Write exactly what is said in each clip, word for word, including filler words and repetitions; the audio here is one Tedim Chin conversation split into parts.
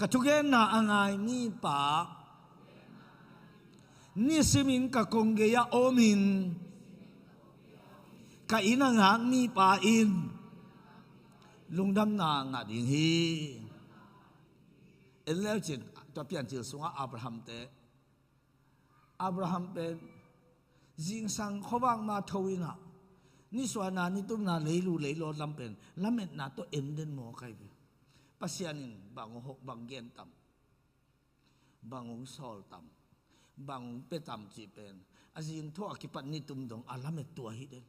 Ka thugenna a ngai mipa, nisimin ka kong gei-ah omin, ka inn a ngak mipa in lungdamna ngah ding hi. En leu cin, tua Piancil sungah Abraham te, Abraham pen zingsang khuavak ma tho inah, nisuahna nitumna leilu leilawt lam pen lametna tawh en den maw kai ve. Pasian in bang hawh, bang gen tam, bang hong sawl tam, bang hong pia tam cih pen a zingthaw a kipat nitum dong a lamet tua hi den.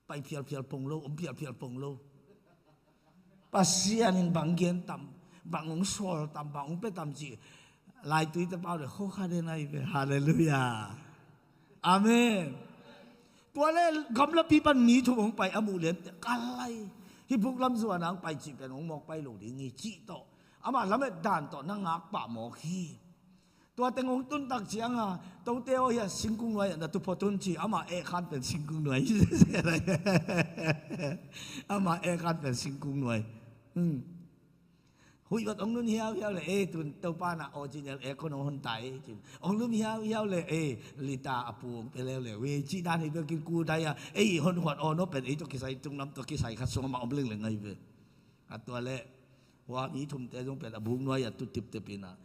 Pai phialphial pong lo, om phialphial pong lo. Pasian in bang gen tam, bang hong sawl tam, bang hong pia tam cih laitui te pau le khokha den ahi ve. Halleluiah. Amen. Tua le gamlapi pan mi thum hong pai a muh lian te kalai, hih buk lam zuan a hong pai cih pen hong mawk pai lo ding hi cih tawh, amah lamet dan tawh na ngak pah mawk hi. Tua teng hong tun tak cianga, tote aw, hiah singkung nuai ah na tu phot un ci, amah eh khan pen singkung nuai hi. Amah eh khan pen singkung nuai. Hmm. Huih vat hong nun hiauhiau le, eh, tun Topa na original eh kon hong hon tai cin. Hong nun hiauhiau le, eh, lita a pu hong pia leuleu hi ci dan hi bekin, ku dai a, eh, hon huat aw no pen, eh, tua kisai tunglam tua kisai khat sung amah om lengleng ahi ve. A tua le hua mi thumte zong pen a buk nuai a tu tiptip inah,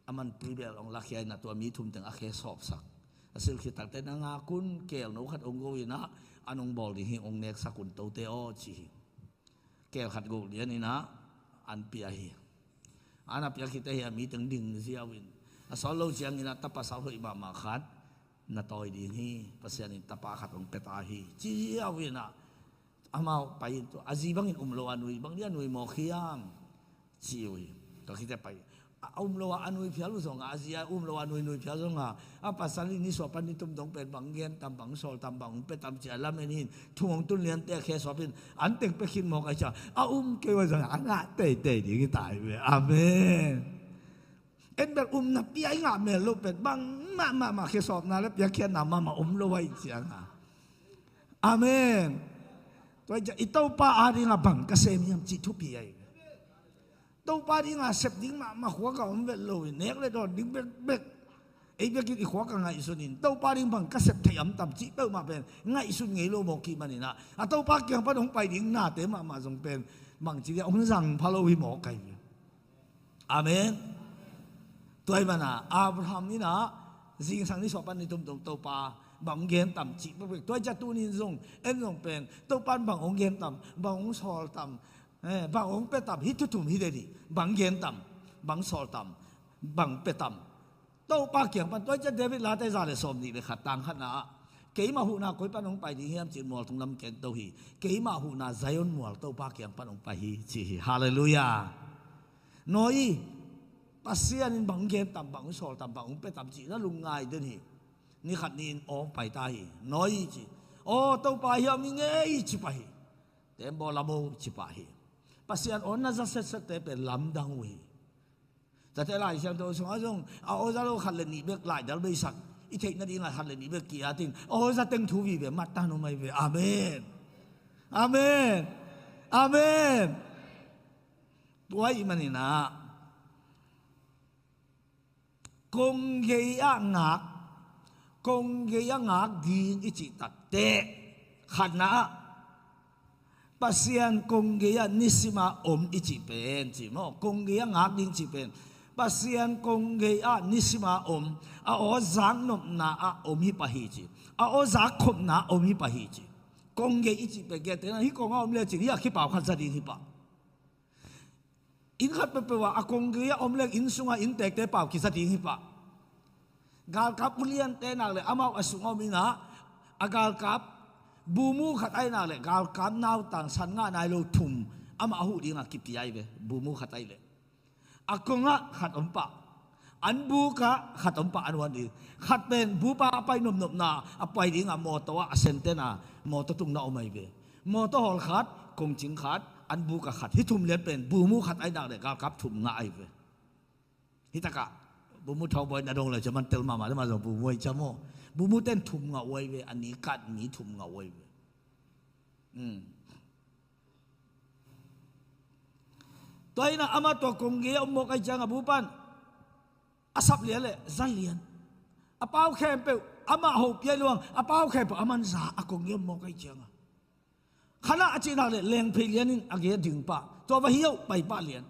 a manpui bel hong lakhia inah tua mi thum teng a khe sawpsak. A silh khit takte na ngak un, keel no khat hong go inah, an hong bawl ding hi, hong neksak un tote aw ci hi. Keel khat go lian inah an pia hi. An a pia khit te hi a mi teng ding ziau in, a sawl lo ciang inah tapa sal hoih mahmah khat na tawi ding hi, Pasian in tapa khat hong pia ta hi ci ziau inah, amau pai in tua, a zi bangin um lo a nui, bang dia nui mawk hiam? Ci uh hi. Tua khite pai. A um lo a a nui phial uh zong a, a zi a um lo a nui nui phial zong a, a pasal in nisuah pan nitum dong pen bang gen tam, bang sawl tam, bang hong pia tam ci a lamen in, thum hong tun lian te a khe sawp in, an teng pia khin mawk a, ci a, a um kei uh a zong a ngah teitei ding hi ta hi ve. Amen. En bel umna pia i ngah mel lo pen bang mahmah mah khe sawpna le piakkhiatna mahmah om lo ahi cianga. Amen. Tua i Topa a dinga bang ka sem hiam cih thupi ahi. Topa dinga sep ding mahmah khuak a om vet lo in, nek le dawn ding bekbek. Ei bekin i khuak a ngaihsun in, Topa ding bang ka sep thei am tam cih peuhmah pen ngaihsun ngei lo mawk kih maninah, a Topa kiang pan hong pai ding nate mahmah zong pen bangci dia hong zang pha lo hi mawk kai. Amen. Tua hi mana Abraham inah zingsang nisuah pan nitum dong Topa bang gen tam cih bekbek. Tua hi ciah tunin zong en zong pen Topa in bang hong gen tam, bang hong sawl tam, eh, bang hong pia tam, hih thu thum hi den hi. Bang gen tam, bang sawl tam, bang pia tam. Topa kiang pan, tua hi ciah David Late za le sawm nih le khat tang khatna ah, keimah huhna koi pan hong pai ding hiam cih mualtung lam ken to hi. Keimah huhna Zion mual Topa kiang pan hong pai hi ci hi. Halleluiah. Nawi, Pasian in bang gen tam, bang sawl tam, bang hong pia tam cih na lungngai den hi. Ni khat ni in aw pai ta hi. Nawi ci, aw Topa hiam i ngei ci pah hi. Tembaw lam o ci pah hi. Pasian aw na za setsette pen lamdang uh hi. Tate Lai Siangtho sungah zong a aw za lo khat le nih bek laidal beisak i theih nadingah khat le nih bek ki-at in, aw za teng thu vive mat ta nuam ahi ve. Amen. Amen. Amen. Tua ahih maninah kong gei-ah ngak, kong gei-ah ngak ding i cih takteh, khatna ah Pasian kong gei-ah nisima om i cih pen ci maw, kong gei-ah ngak ding cih pen, Pasian kong gei-ah nisima om, a aw zaknopna ah om hi pah hi ci, a aw zakkhopna ah om hi pah hi ci. Kong gei i cih pen gentehna hih kongah om le cin hih a kipau khat za ding hi pah. Inn khat peuhpeuh ah a kong gei-ah om leng inn sungah inntekte pau kiza ding hi pah. Galkap uliante nak le amau a sungah om inah, a galkap bumu khat ahi nak le galkap nautang san ngah nai lo thum amah a huh dingah kipia ahi ve. Bumu khat ahi le a kongah khat om pah. An bukah khat om pah an huan ding. Khat pen bupa a pai nopnopna a pai dingah mawtaw ah a sentena mawtaw tungna om ahi ve. Mawtaw hawl khat, kongcing khat, an bukah khat, hih thum lian pen bumu khat ahi nak le galkap thum ngah ahi ve. Hih takah bumu thawbawi na dong le cia man tel mahmah le mah zong bumu ahi cia maw. Bumu ten thum ngah uh ahi ve, a ni kah mi thum ngah uh ahi ve. Hmm. Tua inah amah tua kong gei a om mawk ahih ciangah bupan a sap lian le za lian, a pau khempeuh amah hopih a luang, a pau khempeuh a man za a kong gei a om mawk ahih ciangah, khanah a cihnak le lengphei lian in a gei a ding pah, tua va hi uh pai pah lian.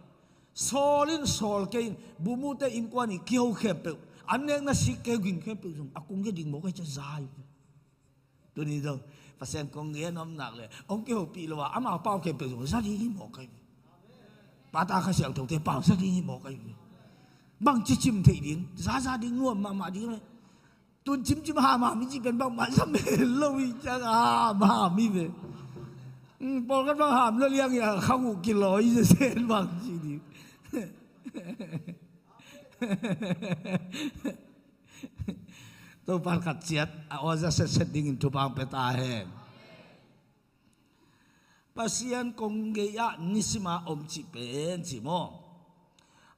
Sawl in sawl kei in, bumute innkuan i kiho khempeuh, an nekna sik keu ging khempeuh zong a kong gei a ding mawk ahih ciang za hi. Tuni zong Pasian kong gei a nuamnak le hong kihopih lo a amah pau khempeuh zong za ding hi mawk ahih. Pata Kha Siangthote pau za ding hi mawk ahih. Bangci cim theih ding, zaza ding, nuam mahmah ding le. Tun cimcim hamham i cih pen bangmah za mel lo hi ciang hamham hi ve. Pawlkhat bang ham lo liang hi a, khang uh kilawi zezen bangci ding. Topa'n khat ciat a aw za setset dingin thupha hong pia ta hen. Pasian kong gei ah nisima om cih pen ci maw,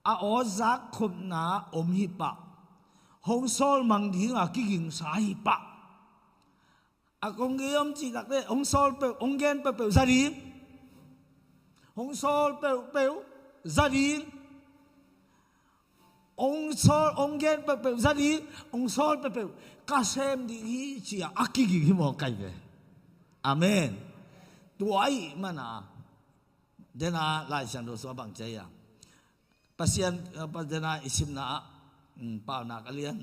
a aw zak khopna om hi pah. Hong sawl mang dinga kigingsa hi pah. A kong gei om cih takte hong sawl peuh, hong gen peuhpeuh za ding. Hong sawl peuhpeuh za ding. Hong sawl, hong gen peuhpeuh za ding, hong sawl peuhpeuh ka sem ding hi ci-a a kiging hi mawk ahih ve. Amen. Tua ahih mana dena Lai Siangtho sung ah bang ci a, Pasian, eh, pa-, dena i simna ah, mm, Paunak a lian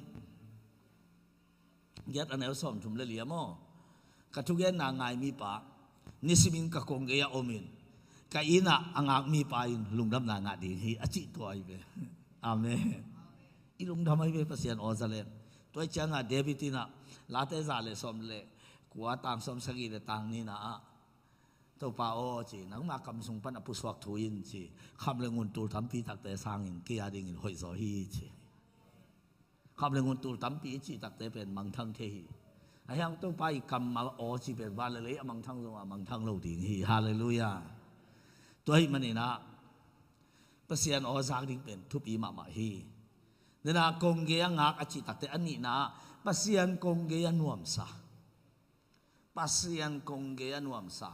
giat a neu sawmthum le li a maw, ka thugenna ngai mipa, nisimin ka kong gei a om in, ka inn ah a ngak mipa in lungdamna ngah ding hi, a cih tua ahi ve. Amen. I lungdam ahi ve Pasian aw za leng. Tua ahih ciangah David in ah Late za le sawm le kua, tang sawm sagih le tang nihna ah, Topa aw ci, nangma kam sung pan a pusuak thu in ci, kham le ngun tul tampi takte sangin kei a dingin hoih zaw hi ci. Kham le ngun tul tampi i cih takte pen mangthang thei hi. Ahi hang Topa i kammal aw cih pen van le lei a mangthang zongah mangthang lo ding hi. Halleluiah. Tua ahih manin ah Pasian aw zak ding pen thupi mahmah hi. Dena kong gei a ngak a cih takte a nihna ah Pasian kong gei a nuamsa. Pasian kong gei a nuamsa.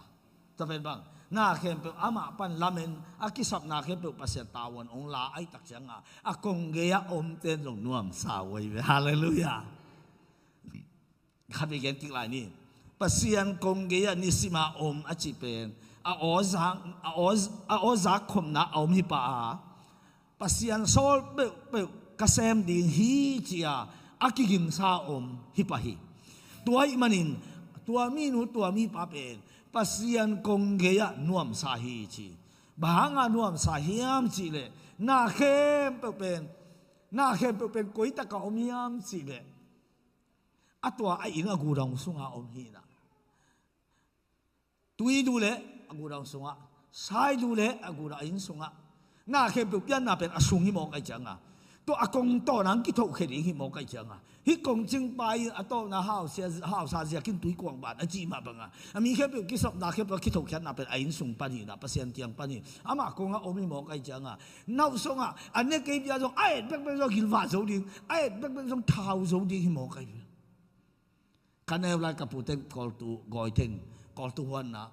Tua pen bang, na khempeuh amah pan lamen, a kisapna khempeuh Pasian tavuan hong la ahih tak ciangah a kong gei a omten zong nuamsa uh ahi ve. Halleluiah. Khat vei gen kik lai ni. Pasian kong gei a nisima om a cih pen a aw zak, a aw, a aw zak khopna a om hi pah a, Pasian sawl peuhpeuh ka sem ding hi ci-a a kigingsa om hi pah hi. Tua ahih manin tua minu, tua mipa pen Pasian kong gei ah nuamsa hi ci. Bang hanga nuamsa hiam cihleh, na khempeuh pen, na khempeuh pen koi takah om hiam cihleh, a tua a inn a gudang sunga om hi na. Tui duh leh a gudang sungah, sai duh leh a gudang, a inn sungah. Na khempeuh pianna pen a sung hi mawk ahih cianga, tua a kong tawh nang kithohkhia ding hi mawk ahih cianga, hih kongcingpa in a tawpna hausia, hausa ziakin tuikuang ban a cih mah banga, a mi khempeuh kisapna khempeuh a kithohkhiatna pen a inn sung pan hi na, Pasian kiang pan hi. Amah kongah om hi mawk ahih cianga, nauh sungah a ne kei bia zong a et bekbek zong gilvah zo ding, a et bekbek zong thau zo ding hi mawk ahih. Ka neu lai ka pute in kawltu gawi teng, kawltu huanna,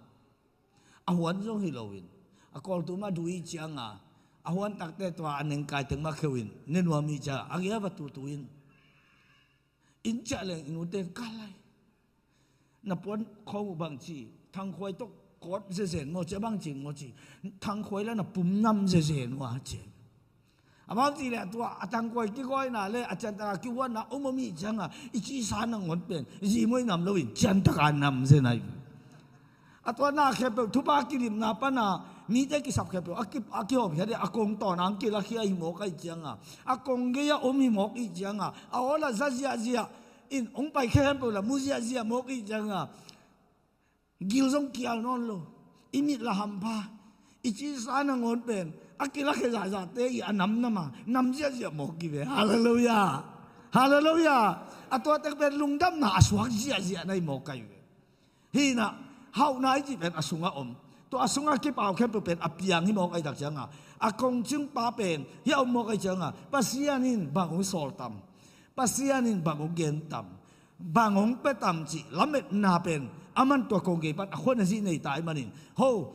a huan zong hi loin, a kawltu mah duh i cianga, a huan takte tua a nengkai teng mah kheuhin ne nuam i cianga, a gei a va tutu in, inn ciah leng i nute in, ka lai, na puan khawng uh bang ci, thangkhuai tawh kawt zezen maw ci, a bang ci maw ci, thangkhuai la na pum nam zezen uh a ci. A bang ci leh tua a thangkhuai kigawina le a ciantak a kihuanna om om i cianga, i cisa nangawn pen zi muai nam loin ciantak a nam zen ahi. A tua na khempeuh thupha kilipna pana mite kisap khempeuh a ki, a kihawmkhia ding a kong tawh nang kilakhia hi mawk ahih cianga, a kong gei a om hi mawk ahih cianga, a aw la za ziahziah in, hong pai khempeuh la mu ziahziah mawk ahih cianga, gil zong kial nawn lo, i mit la hampha, i cisa nangawn pen a kilakhia zahzahte i a namnam a nam ziahziah mawk hi ve. Halleluiah. Halleluiah. A tua tek pen lungdamna a suak ziahziah na hi mawk ahi ve. Hi na, hauhna i cih pen a sungah om. Tua a sungah kipau khempeuh pen a piang hi mawk ahih tak cianga, a kongcingpa pen hih a om mawk ahih cianga, Pasian in bang hong sawl tam, Pasian in bang hong gen tam, bang hong pia tam cih lametna pen a man tua kong gei pan a khuan a zih nei ta ahih manin, ho,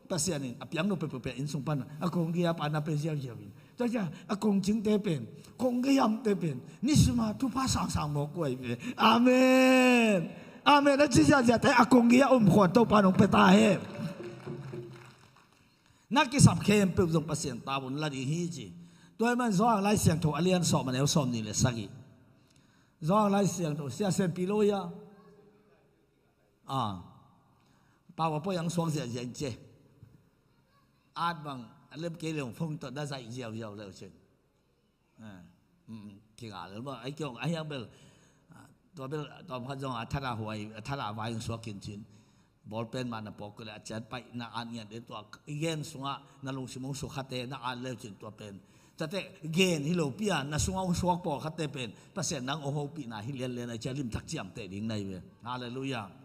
Pasian in a piang lo peuhpeuh pen inn sung pan a kong gei-a pa na pe ziauziau in. Tua ciang a kong cingte pen, kong gei-amte pen, nisima thupha sangsang mawk uh ahi ve. Amen. Amen. A ci ziahziahte a kong gei-a om khawng Topa nong pia ta hen. Na kisap khempeuh zong Pasian ta un la ding hi ci. Tua ahih man Johan Lai Siangtho a lian sawm a neu sawmnih le sagih. Johan Lai Siangtho, Sia Sianpi Lo ia. Ah. Pau a poi ang suak ziahziah in ci. At bang a lem kei leng phone tawh na zaih ziauziau leu cin. Ah. Mm, kinga lel bang ai kiong ai hiang bel. Ah, tua bel tawm khat zong a thana huai, a thana vai ang suak in cin. Bawlpen mah na pawk leh a cian paih na at ngiat leh tua i gen sungah na lungsim hong sukhate na at leu cin tua pen. Tate gen hi lo pi a na sungah hong suak pawlkhatte pen Pasian nang hong hopihna hi lianlian a cia limtak ciamteh ding na hi ve. Halleluiah.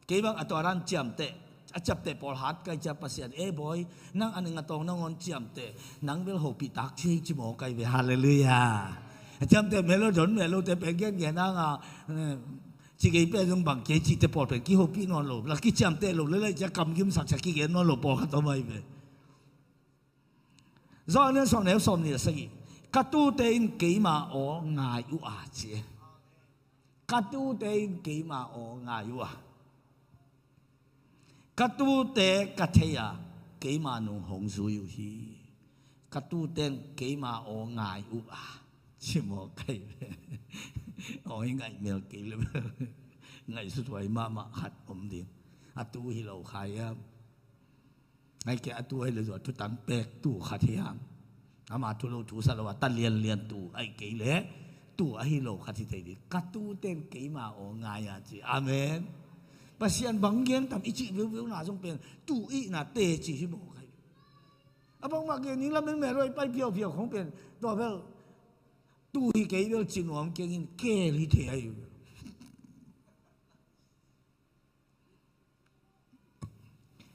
Kei bang a tua dan ciamteh a ciapteh pawl hat kai cia Pasian e bawi nang a ning a tawng nangawn ciamteh nang bel hopih tak ci hi ci maw kai ve. Halleluiah. A ciamteh melo don melote pen gengen nanga, eh, ci gei pen zong bang kei cihte pawl pen kihopih nawn lo la kiciamteh lo lelai cia kamgimsak cia kigen nawn lo pawlkhat om ahi ve. Johan lian sawm neu sawmnih le sagih. Ka tute in keima aw ngai uh a ci. Ka tute in keima aw ngai uh a. Ka tute ka thei a keima nung hong zui uh hi. Ka tute in keima aw ngai uh a. Ci maw kai ve. Aw hi ngaih mel kei le ngaih suthuai mahmah khat om ding. A tu hi lo khai a. Ai kei a tu ahi le zua thutang pek tu khat hiam. Ama thu lo thu sa lo a ta lianlian tu ai kei le tu ahi lo khat hi thei ding. Ka tuten keima aw ngai a ci. Amen. Pasian bang gen tam i cih veuveu na zong pen tu ihna te ci hi maw kai. A bangmah gen ning lam in mel lo i pai phiaupiau khong pen tua bel tu hi kei bel ci nuam kengin kel hi thei ahi.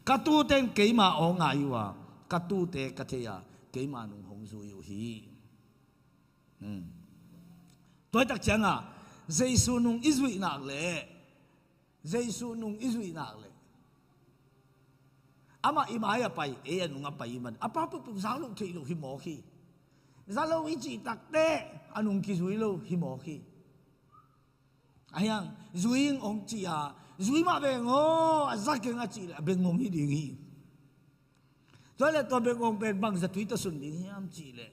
Ka tuten keima aw ngai uh a ka tute ka thei a keima nung hong zui uh hi. Hmm. Tuaitak cianga Jesu nung i zuih nak leh Jesu nung i zuih nak leh amah i mai a pai ei a nung a pai i man a pa pupuk zak loh theih loh hi mawk hi. Za lo i cih takteh a nung kizui lo hi mawk hi. A hiang zui ing ong ci a zui mah bengong a za keng a cih leh a bengong hi ding hi. Tua leh tua bengong pen bang zatui tawh sun ding hiam cih leh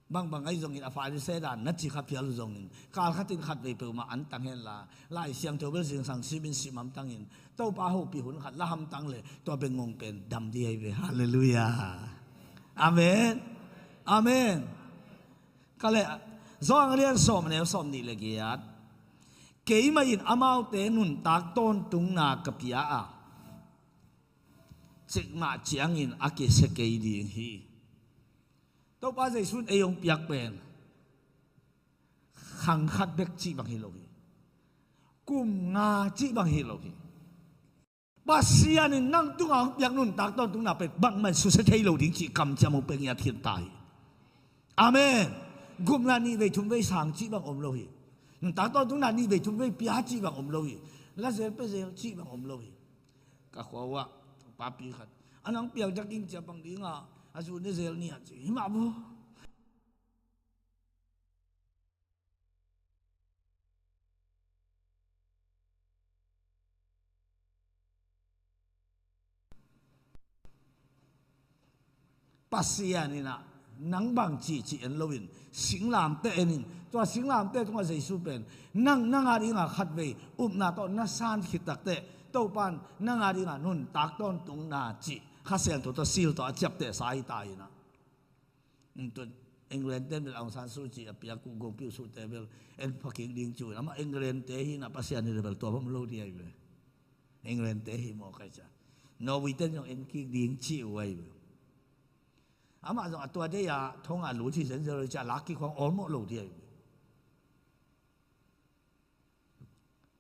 bangbang ahi zongin a Pharisee dan na ci kha phial uh zongin kal khatin khatvei peuhmah an tang henla Lai Siangtho bel zingsang simin sim hamtangin Topa hopih hun khat la hamtang leh tua bengong pen dam dih ahi ve. Halleluiah. Amen. Amen. Ka leh Johan a lian sawm a neu sawmnih le giat. Keimah in amaute nuntak tawntungna ka pia a cikmah ciangin a kisia kei ding hi. Topa Jesu in ei hong piak pen khang khat bek cih bang hi lo hi. Kum nga cih bang hi lo hi. Pasian in nang tungah hong piak nuntak tawntungna pen bangmah in susia thei lo ding cih kamciam hong pia ngiat khin ta hi. Amen. Gupna nih vei thum vei sang cih bang om lo hi. Nuntak tawntungna nih vei thum vei pia cih bang om lo hi. La zel pia zel cih bang om lo hi. Ka khua uh ah papi khat a nang piang ciang ing cia bang dingah a zu ne zel ni a ci hi mah bu. Pasian in ah nang bang cihcih en loin singlamteh en in tua singlamteh tungah Jesu pen nang nang a dingah khatvei upna tawh na san khit takteh Topa in nang a dingah nuntak tawntungna cih Kha Siangtho tawh sil tawh a ciaptehsa hi ta in ah. Tun England ten bel Aung San Suu Kyi a piak uh gongpi uh suhte bel en phakik ding ci uh in amah England te hi in ah Pasian hi le bel tua bang lo ding ahi ve. England te hi maw kai cia Norway ten zong en kik ding ci uh ahi ve. Amah zong a tua dei a thong a lut hi zenzel cia lak kik huang awlmawh lo ding ahi ve.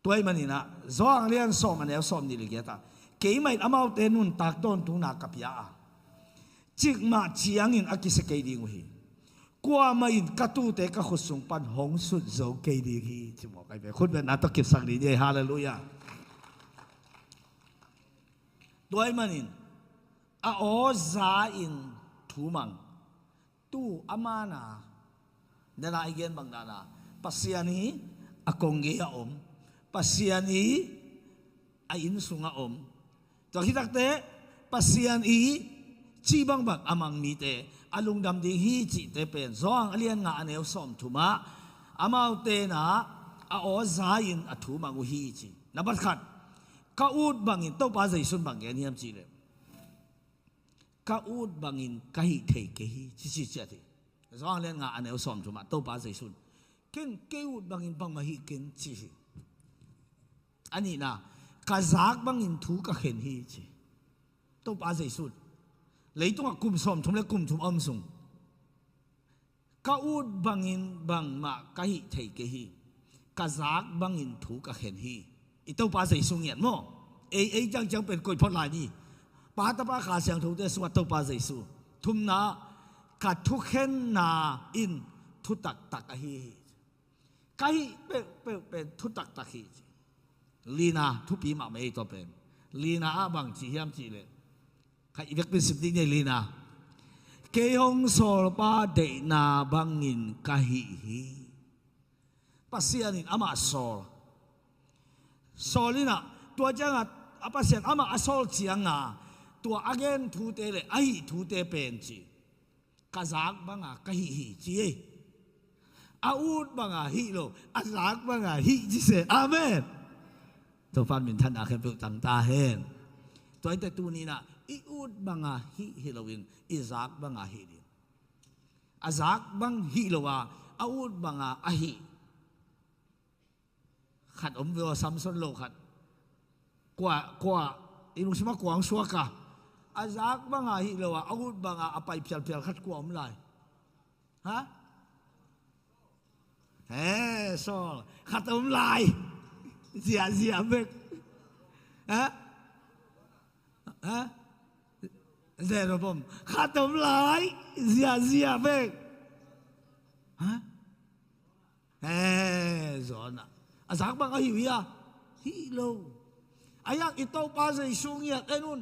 Tua ahih manin ah Johan lian sawm a neu sawm nih le giat ah keimah in amaute nuntak tawntungna ka pia a cikmah ciangin a kisia kei ding uh hi. Kuamah in ka tuute ka khut sung pan hong sut zo kei ding hi. Ci mawk ahi ve. Khut betna tawh kipsak dih ni. Halleluiah. Tua ahih manin a aw za in thu mang. Tu a mana, nena i gen bang dana, Pasian hi a kong gei a om, Pasian hi a inn sung a om. Tua khitakte Pasian i ci bangbang a mang mite a lungdam ding hi cihte pen Johan a lian nga a neu sawm thum ah amaute na a aw za in a thu mang uh hi ci. Nambat khat, ka ut bangin Topa Jesu in bang gen hiam cih leh, ka ut bangin ka hih thei kei hi, ci ci ciat hi. Johan lian nga a neu sawm thum ah Topa Jesu in, ken kei ut bangin bangmah hih ken ci hi. A nihna, ka zak bangin thu ka khen hi ci. Topa Jesu in leitungah kum sawm thum le kum thum a om sung, ka ut bangin bangmah ka hih thei kei hi, ka zak bangin thu ka khen hi. I Topa Jesu ngiat maw? Ei, ei ciangciang pen koih phot lai ni. Pa, Tapa, Kha Siangthote sungah Topa Jesu. Thumna, ka thukhenna in thutaktak ahi hi. Ka hih peuhpeuh pen thutaktak hi ci. Lina, thupi mahmah ei tua pen. Lina ah bang ci hiam cih leh, kha i vekpi sim ding nei lina. Kei hong sawlpa deihna bangin ka hih hi. Pasian in amah sawl. Sawl inah, tua ciangah a Pasian amah a sawl cianga tua a gen thute le a hih thute pen ci. Ka zak banga ka hih hi ci ei. A ut banga hih lo, a zak banga hih ci se. Amen. Topan minthanna khempeuh tang ta hen. Tua ite tuninah i ut banga hih hi loin i zak banga hih ding. A zak bang hih lo a, a ut banga a hih. Khat om ve aw, Samson lo khat. Kua, kua, i lungsim ah kua hong suak a. A zak banga hih lo a, a ut banga a pai phialphial khat kua om lai? Ha? He, Saul. Khat om lai. Ziahziah bek. Ha? Ha? Jeroboam. Khat om lai. Ziahziah bek. Ha? He, Jonah. A zak bang a hih uh hia? Hih lo. A hiang i Topa Jesu ngiat en un.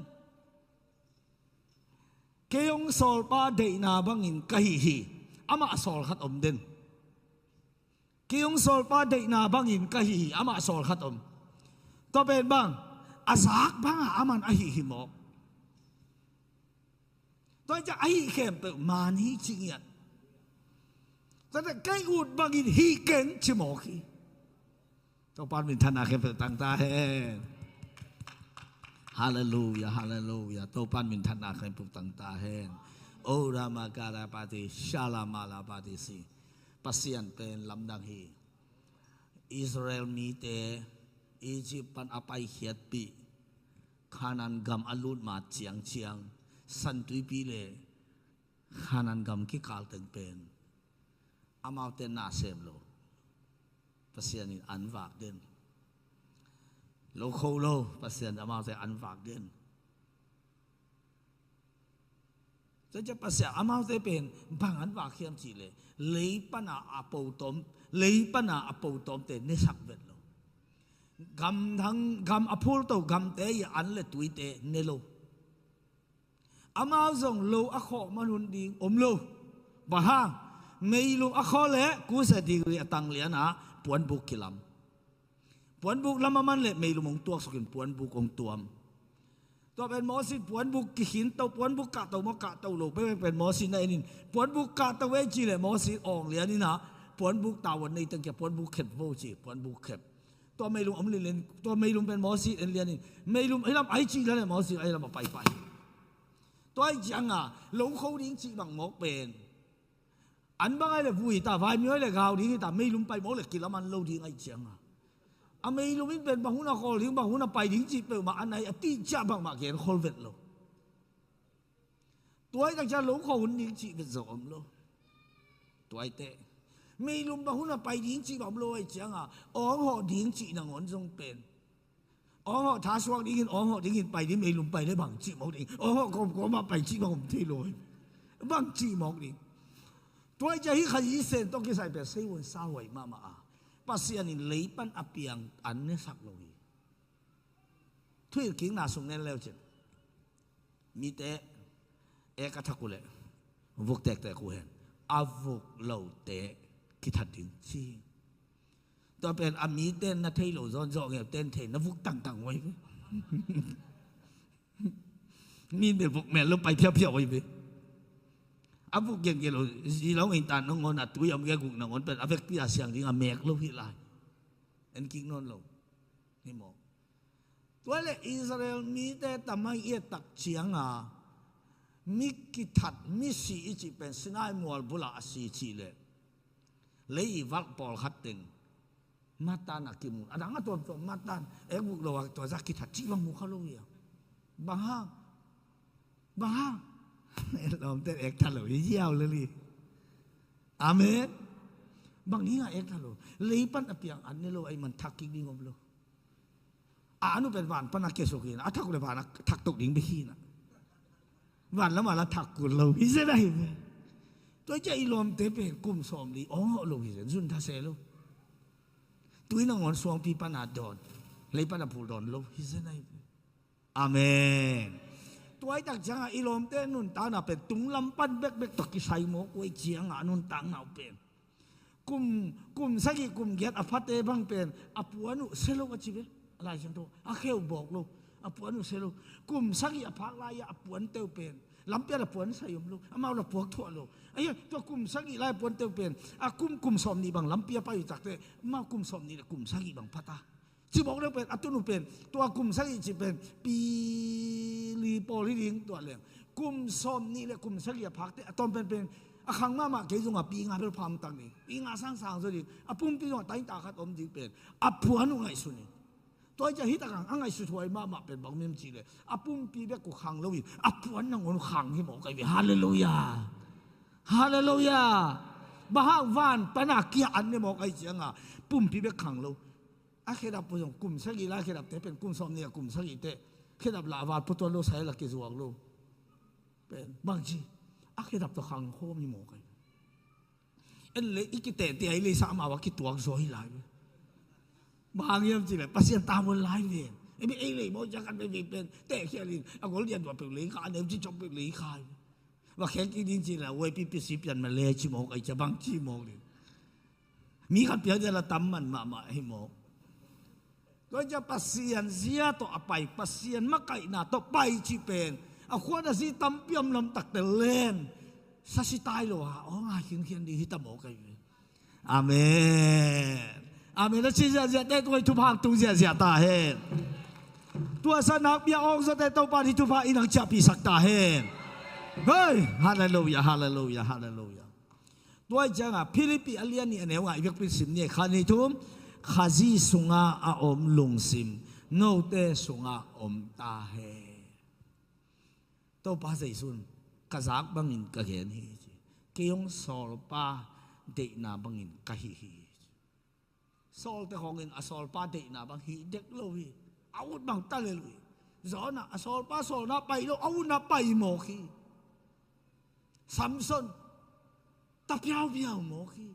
Kei hong sawlpa deihna bangin ka hih hi. Amah sawl khat om den. Kei hong sawlpa deihna bangin ka hih hi. Amah sawl khat om. Tua pen bang, a zak banga aman a hih hi mawk. Tua hi ciah a hih khempeuh man hi ci ngiat. Tua hi ciah kei ut bangin hih keng ci mawk hi. Topan minthanna khempeuh tang ta hen. Halleluiah, halleluiah. Topan minthanna khempeuh tang ta hen. Ora makarapati, shalamalapati si. Pasian pen lamdang hi. Israel mite Egypt pan a paikhiatpih, Kanaan gam a lut ma ciangciang, Santuipi le Kanaan gam kikal teng pen amaute na sem lo. Pasian in an vak den. Lo kho lo, Pasian amaute an vak den. Tua ciah Pasian amaute pen bang an vak hiam cih leh, lei pana a po tawm, lei pana a po tawmte nesak vet lo. Gam thang, gam a phulto gamte i an le tuite ne lo. Amau zong lo a khawh man hun ding om lo. Bang hang, meilum a khawh le kusa degree a tang lianah puanbuk kilam. Puanbuk lam a man le meilum hong tuaksukin puanbuk hong tuam. Tua pen Moses puanbuk kikhinto, puanbuk kahto maw, kahto lo peuh pen Moses na enin, puanbuk kahto ei ci le Moses awng lianinah puanbuk tavuan nei teng kia puanbuk khep vo ci, puanbuk khep. Tua meilum om lianlian, tua meilum pen Moses en lianin, meilum ahi lam ai cih lian le Moses ahi lam a paipai. Tua ahi cianga lo kho ding cih bang mawk pen an bang ai le vui ta, vaimyo ai le gau ding hi ta, meilum pai mawk le kilaman lo ding ahi cianga, a meilum in pen bang hun a khawl ding, bang hun a pai ding cih peuhmah a nai a tih ciah bangmah gen khol vet lo. Tua ahi tak ciang lo kho hun ding cih vet zo om lo. Tua ahi teh meilum bang hun a pai ding cih bang om lo ahi cianga, awng hawh ding cih nangawn zong pen awng hawh tha suak dingin, awng hawh dingin pai ding, meilum pai le bang cih mawk ding, awng hawh kawmkawm ah pai cih bang om thei lo hi. Bang cih mawk ding. Tua ahi ciah hih Khazih Sen tawh kisai pen sei hun sa huai mahmah a, Pasian in lei pan a piang an nesak lo hi. Thuhilhkikna sung nen leu cin. Mite Ek a thak uh leh vuk tektek uh hen. A vuk lote kithat ding ci. Tua pen a mite na thei lo zawn zawh ngeu ten thei na vuk tangtang uh ahi ve. Mi bel vuk mel lo pai phiauphia uh ahi ve. A vuk gengen lo zi lo ngei tan nangawn a tui om ge guk nangawn pen a vekpi a siang ding a mek lo hi lai. En kik nawn lo. Hi maw? Tua le Israel mite tamai i et tak cianga mi kithat mi si i cih pen Sinai mual bulah a si cih le lei i valh pawlkhat teng matan a kimun a dang a tuamtuam matan ek vuk lo a tua zah kithat cih bang mu kha lo hi a. Bang hang? Bang hang? Lawmte ek tha lo hi ziau lo li. Amen. Bang hi nga ek tha lo? Lei pan a piang an ne lo a i man thak kik ding om lo. A anu pen van pan a kiasuk hi na a thak le van a thak tok ding bek hi na. Van lam a la thak kul lo hi zen ahi ve. Tua i cia i lawmte pen kum sawm li awng hawh lo hi zen zun tha se lo. Tui nangawn suangpi pan a dawn lei pan a phul dawn lo hi zen ahi ve. Amen. Tua i tak cianga i lawmte nuntakna pen tunglam pan bekbek tawh kisai mawk uh ahi cianga a nuntakna uh pen kum, kum sagih kum giat a phate bang pen a puan uh se lo a ci ve. A Lai Siangtho a kheu bawk lo. A puan uh se lo. Kum sagih a phak lai-ah a puante uh pen lampi ah a puan sai om lo. Amau la puak thuah lo. Ahi tua kum sagih lai a puante uh pen a kum, kum sawm nih bang lampi a pai uh takte amau kum sawm nih le kum sagih bang phata. Cibawk deuh pen a tun uh pen tua kum sagih cih pen pi li pawl hi ding tua leng kum sawm nih le kum sagih a phakte a tawm penpen a khang mahmah kei zongah pi nga bel pham tak ding, pi nga sangsang zaw ding, a pumpi zongah tainta khat om ding pen a puan uh ngaihsun in. Tua i ciah hitak ang a ngaihsut huai mahmah pen bang mim cih le a pumpi bek uh khang lo in a puan nangawn uh khang hi mawk ahi ve. Halleluiah. Halleluiah. Bang hang van pana kia an ne mawk ahi cianga pumpi bek khang lo. A khedap pawh zong kum sagih lai khedapte pen kum sawm nih a kum sagihte khedap lah a val pawh tuan lo sai la kizuak lo. Pen bangci a khedap tawh khang khawm hi mawk ahi. En le i kitehte ahi lei sa amau a kituak zaw hi lai ve. Bang hiam cih le Pasian tavuan lai ve. Ei mi ei lei mawh ciang kan veve pen tehkhial in a gol lian tua peuh lei kha a neu ci cawk peuh lei kha hi ve. Va khek i ding cih le uaipi pisi pian ma le ci mawk ahi cia bangci mawk ding. Mi khat piang zia la tam man mahmah hi mawk. Tua i ciah Pasian zia tawh a pai, Pasian makaihna tawh pai cih pen a khuan a zi tampi om lam takte len sasi tai lo a aw ngai khinkhian ding hi ta mawk ahi ve. Amen. Amen. A ci ziahziahte tua i thupha hang tung ziahziah ta hen. Tua sa nakpi a awng zawte Topa i thupha in hang ciahpihsak ta hen. Hei, halleluiah, halleluiah, halleluiah. Tua i cianga Philippi a lian nih a neu nga i vekpi sim ni kha ni thum. Khazih sunga a om lungsim note sunga om ta hen. Topa Jesu'n ka zak bangin ka gen hi ci. Kei hong sawlpa deihna bangin ka hi hi. Sawlte khawngin a sawlpa deihna bang hi dek lo hi. A ut bang ta lel uh hi. Jonah a sawlpa sawlna pai lo a utna pai mawk hi. Samson ta piaupiau mawk hi.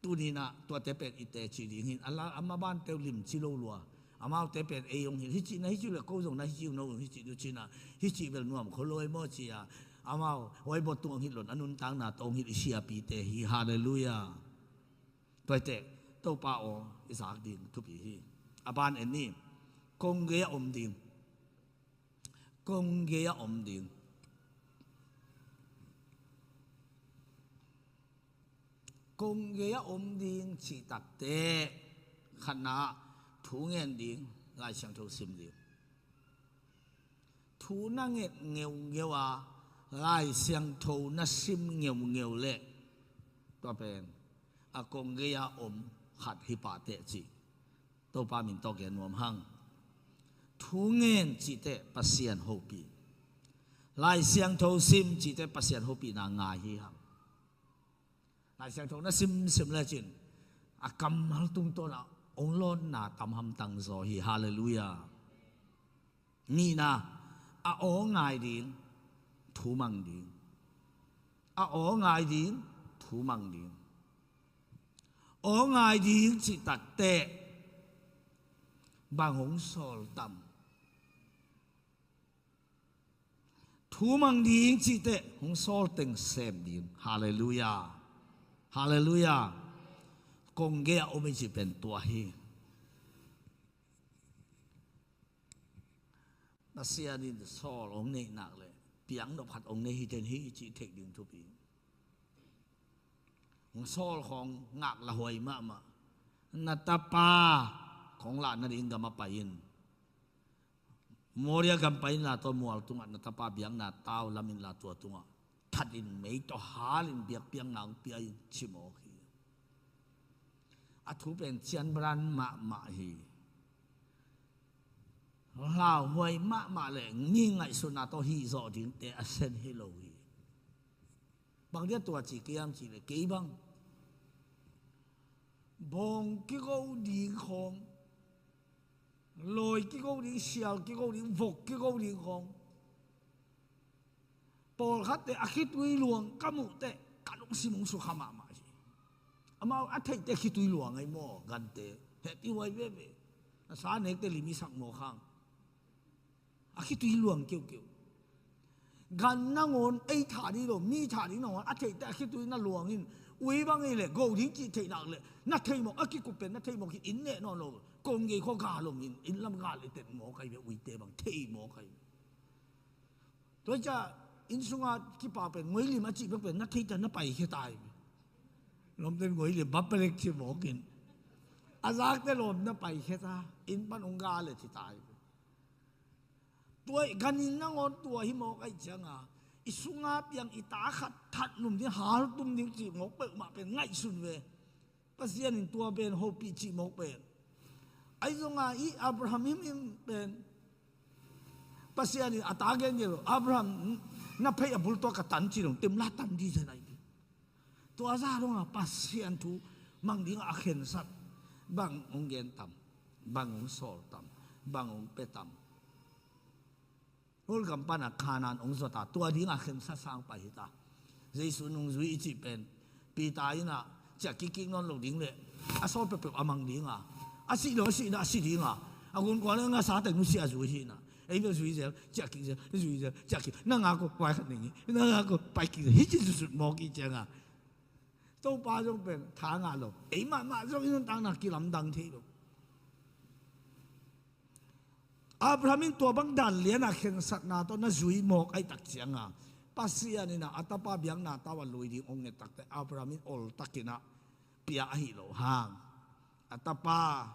Tuninah tuate pen i teci ding hin a la a mabante uh limci lo lua. Amaute pen ei hong hilh hici na hici uh le ko zong na hici uh no hong hici uh cinah hici bel nuam kho lo ei maw ci-a amau huai bawt tung hong hilh lon a nuntakna tawh hong hilh i siapite hi. Halleluiah. Tuaite Topa aw i zak ding thupi hi. A ban en ni. Kong gei a om ding. Kong gei a om ding. Kong gei a om ding cih takte khatna thu ngen ding, Lai Siangtho sim ding. Thu na nget ngeungeu a Lai Siangtho na sim ngeungeu leh tua pen a kong gei a om khat hi pah teh cih Topa min tawh gen nuam hang. Thu ngen cihte Pasian hopih, Lai Siangtho sim cihte Pasian hopihna ngai hi hang. Lai Siangtho na simsim lecin a kammal tungtawnah hong lawnna tam hamtang zaw hi. Halleluiah. Nihna, a aw ngai ding, thu mang ding. A aw ngai ding, thu mang ding. Aw ngai ding cih takteh bang hong sawl tam? Thu mang ding cih teh hong sawl teng sem ding. Halleluiah. Halleluiah. Kong gei a om i cih pen tua hi. Pasian in sawl hong neih nak leh piaknop khat hong nei hi den hi i cih theih ding thupi. Hong sawl khawng ngak la huai mahmah. Na tapa khawng lah nading gam ah pai in. Moria gam pai inla tua mual tungah na tapa biakna tau lam inla tua tungah that in mei tawh hal in biakpiakna hong pia in ci mawk hi. A thu pen cianbaran mahmah hi. Lauhuai mahmah le mi ngaihsutna tawh hih zawh dingte a sen hi lo hi. Bang dia tua ci kei hiam cih leh kei bang bawng kigo ding khawng, lawi kigo ding, sial kigo ding, vok kigo ding khawng, pawlkhatte a khitui luang ka muh teh ka lungsim hong sukha mahmah hi. Amau a theihte khitui luang ahi maw, gante? Hehpih huai veve. A sa nekte lim i sak mawk hang. A khitui luang kiukiu. Gan nangawn ei tha ding lo, mi tha ding nangawn a theihte a khitui na luang in, ui bang ei leh go ding cih theih nak leh na thei mawk, a kikup pen na thei mawk hi, inn neh nawn lo. Kong gei khua gal om in, inn lam gal i tet mawk ahi ve, uite bang thei mawk ahi ve. Tua hi ciah inn sunga kipa pen nguailim a cih bek pen na theita na paikhia ta hi. Lawmten nguailim bapelek ci mawk in, a zakte lawm na paikhia ta, inn pan hong ga le ci ta hi. Tua hi, gan in nangawn tua hi mawk ahi cianga i sunga piang i ta khat that num ding, haltum ding cih mawk peuhmah pen ngaihsun ve. Pasian in tua pen hopih cih mawk pen. Ahi zonga i Abraham himhim pen Pasian in a ta gen gen lo, Abraham, na phei a bul tawh ka tan ci dong, temla tan di zen ahi. Tua zah donga Pasian thu mang dinga a khensat bang hong gen tam, bang hong sawl tam, bang hong pia tam. Hol gam pana Kanaan hong zuata, tua dinga khensat sang pai hita. Jesu nungzui i cih pen Peter ina ciah kikkik nawn lo ding le a sawl peuhpeuh a mang dinga, a sih lo a sihna a si dinga, a gunkuang le ngasa teng nusia zui hina. Ei bel zui zel, ciah kik zel, zui zel, ciah kik, na ngak uh pai khat ning hi, na ngak uh pai kik zel, hi ci zutsut mawk i cianga Topa zong pen tha ngah lo. Ei mahmah zong i nuntakna kilamdang thei lo. Abraham in tua bang dan liana khensatna tawh na zui mawk ahi tak cianga Pasian ina a tapa biakna tau a lui ding hong nget takte Abraham in oltak ina pia ahi lo hang, a tapa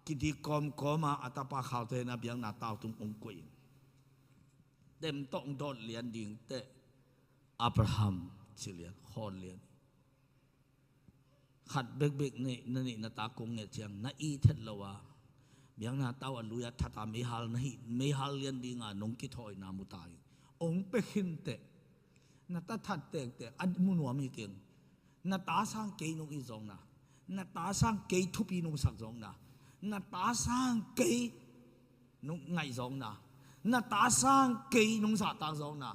kidik kawmkawma a tapa khaute ina biakna tau tung hong koih in, tem tawh hong dawt lian dingte Abraham ci lian, khawn lian. Khat bekbek na neih na ta kong nget ciang na it het lo a, biakna tau a lui a that a meihal na hih, meihal lian dinga nong kithawina mu ta hi. Hong pia khinteh, na ta that tektek a mu nuam hi keng. Na ta sang kei nong it zawkna, na ta sang kei thupi nong sak zawkna, na ta sang kei nong ngaih zawkna, na ta sang kei nong zahtak zawkna,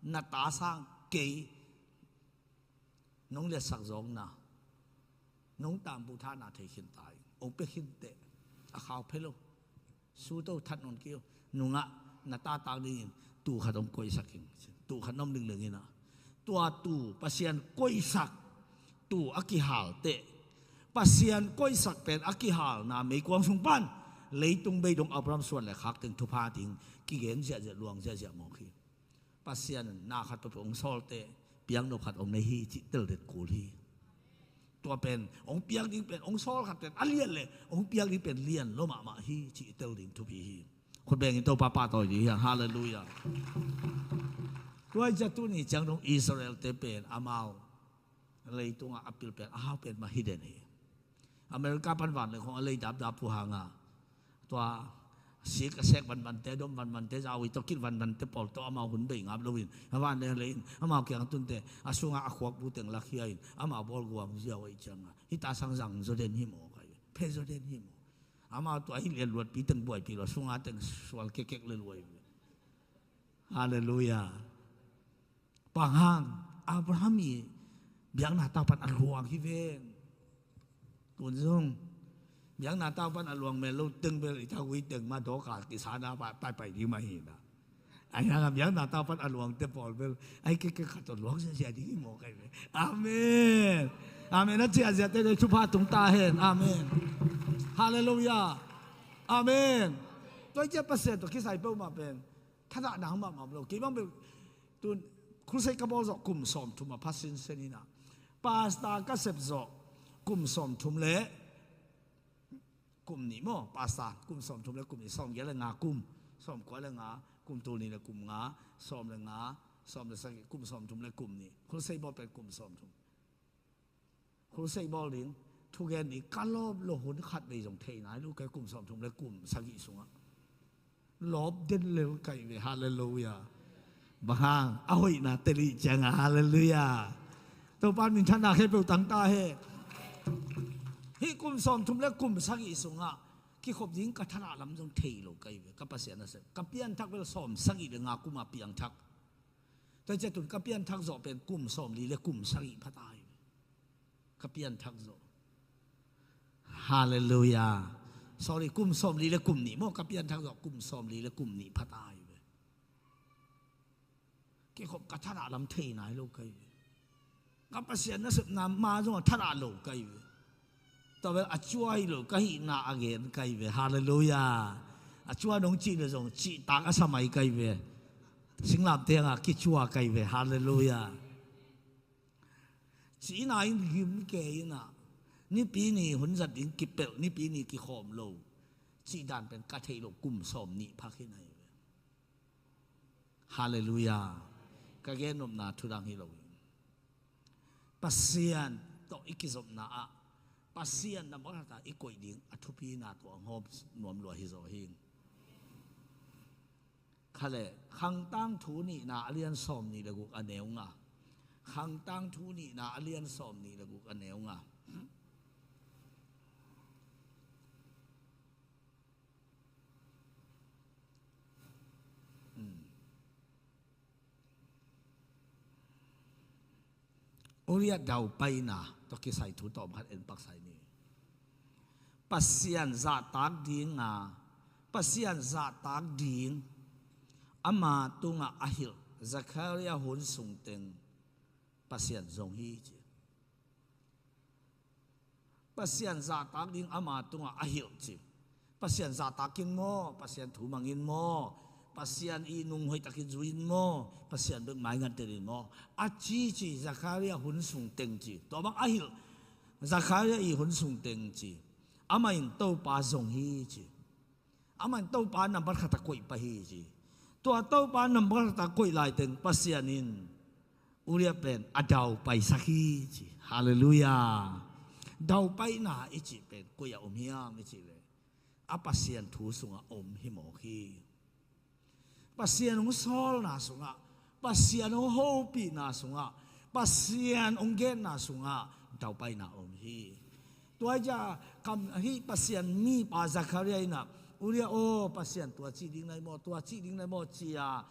na ta sang kei nong liatsak zawkna, nong tambuh thahna thei khin ta in. Hong pia khinteh, a khau phe lo. Suto that nawn kei uh. Nungah na tatak dingin tuu khat hong koihsak in. Tuu khat na om dingding inah, tua tuu Pasian koihsak tuu a kihal teh, Pasian koihsak pen a kihalna meikuang sung pan leitung bei dong Abraham suan le khak teng thupha ding kigen ziahziah, luang ziahziah mawk hi. Pasian in na khat peuhpeuh hong sawlte, piaknop khat hong nei hi cih teldet kul hi. Tua pen hong piak ding pen, hong sawl khat pen a lian le hong piak ding pen lian lo mahmah hi cih tel ding thupi hi. Khut bengin Topa pahtawi ding hi hang. Halleluiah. Tua hi ciah tuni ciang dong Israel-te pen amau leitungah a pil pen a hau pen mah hi den hi. America pan van le khong a lei dapdap uh hanga, tua sik a sek vanvante, dom vanvante, zaui tawh kit vanvante pawl tawh amau hun bei ngap loin a van le a lei in amau kiang tunte a sungah a khuak bu teng lakhia in amau bawl guam ziau ahi cianga hita sang zang zaw den hi maw, kai phe zaw den hi maw? Amau tua hi lian luatpi teng buaipi lo, sunga teng sual kekek le luai. Halleluiah. Bang hang? Abraham i biakna tau pan a luang hi ven. Tun zong biakna tau pan a luang mel lo teng bel i thaugui teng mah dawka kisana paipai ding mah hi na. Ai, a biakna tawh pan a luangte pawl bel, ai, kei, kei khat tawh luang siasia ding hi maw, kai ve. Amen. Amen. A ciahziahte le thupha tung ta hen. Amen. Halleluiah. Amen. Tua hi ciah Pasian tawh kisai peuhmah pen thadah nang mahmah lo. Kei bang bel tun crusade ka bawl zawh kum sawmthum a pha sinsen hi na. Pastor ka sep zawh kum sawmthum le kum nih maw, pastor, kum sawmthum le kum nih, sawmgiat le nga kum, sawmkua le nga kum, tul nih le kum nga, sawm le nga, sawm le sagih, kum sawmthum le kum nih, crusade bawl pen kum sawmthum. Crusade bawl ding, thugen ding, ka lawp lo hun khat vei zong thei nai lo, kai kum sawmthum le kum sagih sungah. Lawp den lel kai ve, halleluiah. Bang hang, a hoihna tel ciangah, halleluiah. Topa minthanna khempeuh tang ta hen. Hih kum sawmthum le kum sagih sungah kikhop ding ka thadah lam zong thei lo kai ve. Ka Pasian a sem, ka pianthak bel sawm sagih le nga kum a piangthak. Tua ciah tun ka pianthak zawh pen kum sawmli le kum sagih pha ta hi ve. Ka pianthak zawh. Halleluiah. Sorry, kum sawmli le kum nih maw, ka pianthak zawh kum sawmli le kum nih pha ta hi ve. Kikhop ka thadah lam thei nai lo kai ve. Ka Pasian nasepna ma zong a thadah lo kai ve. Tua bel a cua hi lo, ka hihna a gen kai ve. Halleluiah. A cua nong cih le zong cihtak a sa mai kai ve. Singlamteh hangah kicua kai ve. Halleluiah. Cihna in gim kei inah, Nipi ni hun zat ding kipelh, Nipi ni kikhawm lo. Cihdan pen ka theih loh kum sawm nih phak hi nai ve. Halleluiah. Ka gennopna thudang hi lo hi. Pasian tawh i kizopna ah Pasian na mawhthata i koih ding a thupina tawh a ngawm nuam lua hi zaw hi. Khale, Khangtang thu nihna a lian sawm nih le guk a neu nga. Khangtang thu nihna a lian sawm nih le guk a neu nga. Hmm. Uriah daupaina tawh kisai thu tawm khat en pak sai ni. Pasian zahtak ding a, Pasian zahtak ding ama tungah a hilh Zechariah hun sungteng Pasian zong hi ci. Pasian zahtak ding ama tungah a hilh ci. Pasian zahtak in maw, Pasian thu mang in maw, Pasian i nung hoihtakin zui in maw, Pasian bek maingat den in maw, a ci ci Zechariah hun sungteng ci. Tua bang a hilh Zechariah i hun sungteng ci. Amah in Topa zong hi ci. Amah in Topa nambat khat a koih pah hi ci. Tua Topa nambat khat a koih laiteng Pasian in Uriah pen a daupaisak hi ci. Halleluiah. Daupaina i cih pen koi a om hiam i cih leh, a Pasian thu sungah om hi mawk hi. Pasian hong sawlna sungah, Pasian hong hopihna sungah, Pasian hong genna sungah daupaina om hi. Tua hi ciah kam hih Pasian mipa Zechariah in ah, Uriah aw, Pasian tua cih ding nai maw, tua cih ding nai maw ci-a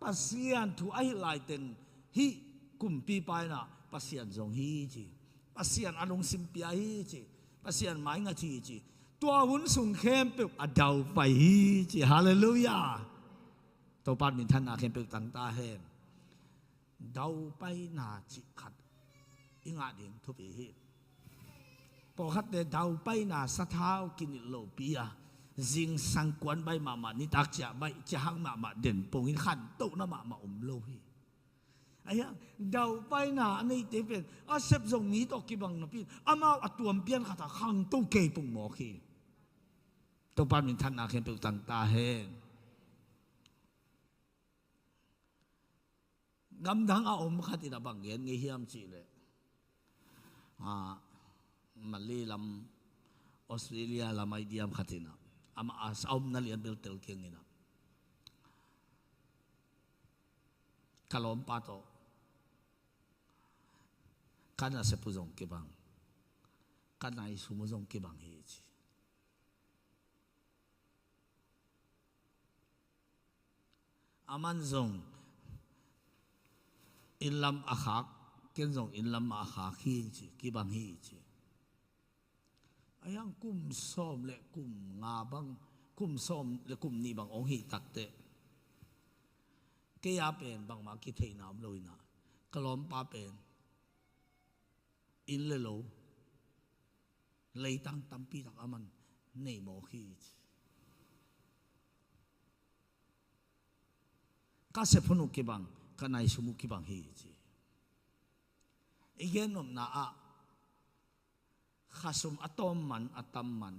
Pasian thu a hilh laiteng hih kumpipa in ah Pasian zong hi ci. Pasian a lungsim pia hi ci. Pasian maingat hi ci. Tua hun sung khempeuh a daupai hi ci. Halleluiah. Topa minthanna khempeuh tang ta hen. Daupaina cih khat i ngah ding thupi hi. Pawlkhatte daupaina sathau kinilh lopi a, zingsang kuan baih mahmah, nitak ciah baih, ciahak mahmah, den pongin khantohna mahmah om lo hi. Ahi hang daupaina a neite pen a sep zong mi tawh kibang napi in amau a tuam pian khatah khangto kei pong mawk hi. Topa minthanna khempeuh tang ta hen. Gamdang a om khat in a bang gen ngei hiam cih leh, a, Malay lam, Australia lam ai diam khat in a, amah a omna lian bel tel keng in a, ka lawmpa tawh ka nasep uh zong kibang, ka naisum uh zong kibang hi ci. Aman zong inn lam a khak, ken zong inn lam a khak hi ci, kibang hi ci. Ahi hang kum sawm le kum nga bang, kum sawm le kum nih bang ong hih takteh, Kei a pen bangmah kitheihna om lo inah, ka lawmpa pen inn le lo, leitang tampi tak a man nei mawk hi ci. Ka sep hun uh kibang, ka nai sum uh kibang hi ci. I gennopna ah khasum a tawm man, a tam man,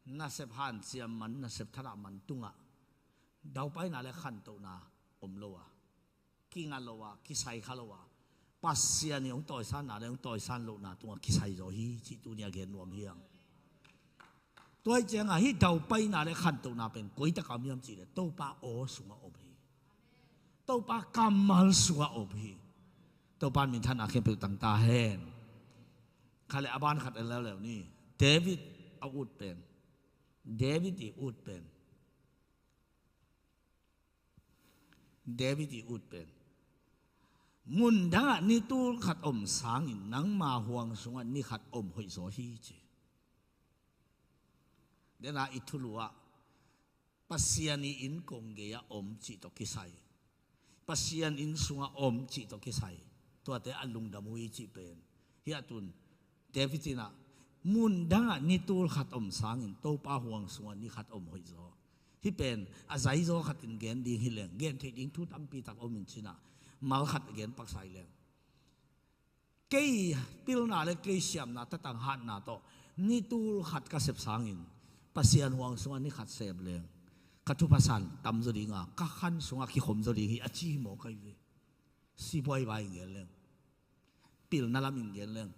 nasep hanciam man, nasep thadah man tungah daupaina le khantohna om lo a, kinga lo a, kisai kha lo a, Pasian i hong tawisanna le hong tawisan lohna tungah kisai zaw hi cih tuni a gen nuam hi ang. Tua hi ciangah hih daupaina le khantohna pen koi takah om hiam cih leh Topa aw sungah om hi. Topa kammal sungah om hi. Topa in minthanna khempeuh tang ta hen. Kha le a ban khat en leuleu ni. David a ut pen, David i ut pen, David i ut pen, mun dangah ni tul khat om sangin nangma huang sungah ni khat om hoih zaw hi ci. Dena i thulu ah Pasian i inn kong gei-ah om cih tawh kisai, Pasian inn sungah om cih tawh kisai, tuate a lungdam uh hi cih pen. Hih a tun David in ah, mun dangah ni tul khat om sangin Topa huang sungah ni khat om hoih zaw. Hih pen a zaizaw khatin gen ding hi leng, gen theih ding thu tampi tak om in cinah, mal khat gen paksa hi leng. Kei pilna le kei siamna, tatang hatna tawh ni tul khat ka sep sangin Pasian huang sungah ni khat sem leng, ka thupha san tam zaw dinga, ka khan sungah kikhom zaw ding hi a ci hi mawk ahi ve. Sipuai vai in gen leng, pilna lam in gen leng,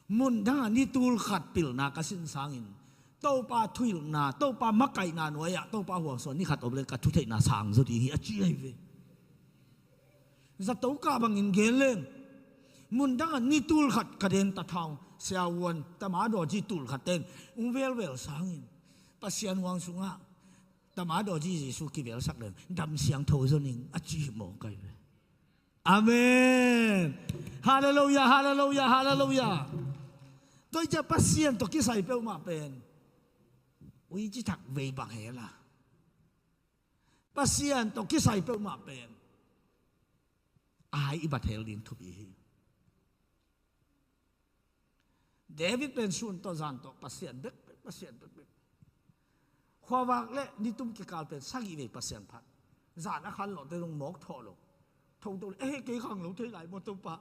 mun dangah ni tul khat pilna ka sin sangin Topa thuhilhna, Topa makaihna nuai-ah Topa huang sungah ni khat om leng ka thutheihna sang zaw ding hi a ci ahi ve. Zato kah bangin gen leng, mun dangah ni tul khat ka den ta thang, siavuan tamadaw ci tul khat ten ung velvel sangin Pasian huang sungah tamadaw ci Jesu kivelsak leng dam siangtho zaw ning a ci hi mawk ahi ve. Amen. Halleluiah, halleluiah, halleluiah. Tua hi ciah Pasian tawh kisai peuhmah pen ui ci thak vei bang hela. Pasian tawh kisai peuhmah pen ai i bat hel ding thupi hi. David pen sun tawh zan tawh Pasian bekbek, Pasian bekbek. Khuavak le nitum kikal pen sagih vei Pasian phat. Zan a khan lawhte zong mawk thawh lo. Thoto le, eh, kei khang lo thei lai maw Topa?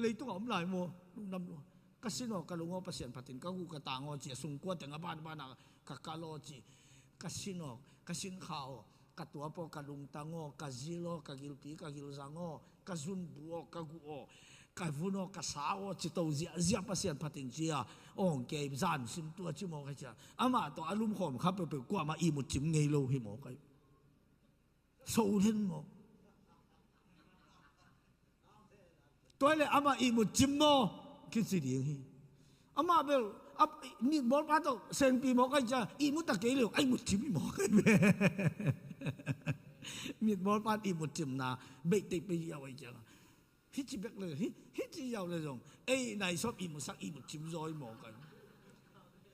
Leitungah om lai maw? Lungdam lo. Ka sin aw, ka lung aw, Pasian phatin ka guh ka tang aw ci, a sungkua teng a banbana ka kal aw ci. Ka sin aw, ka sin kha aw, ka tuap aw, ka lungtang aw, ka zil aw, ka gilpi, ka gilzang aw, ka zunbu aw, ka guh aw, ka vun aw, ka sa aw, ci to ziahziah Pasian phatin ci a, awng kei zan sim tua ci mawk ahi cia. Amah tawh a lumkhawm kha peuhpeuh kuamah ihmut cim ngei lo hi mawk ahi. So den mawk. Tua le amah ihmut cim maw kici ding hi. Amah bel a, mitbawlpa tawh sengpi mawk ahi cia, ihmut a kei leu a ihmut cim hi mawk ahi. Mitbawlpa ihmut cimna beih teih pei hiau ahi cia. Hici bek le hi, hici hiau le zong ei naisawp ihmutsak ihmut cim zaw hi mawk ahi.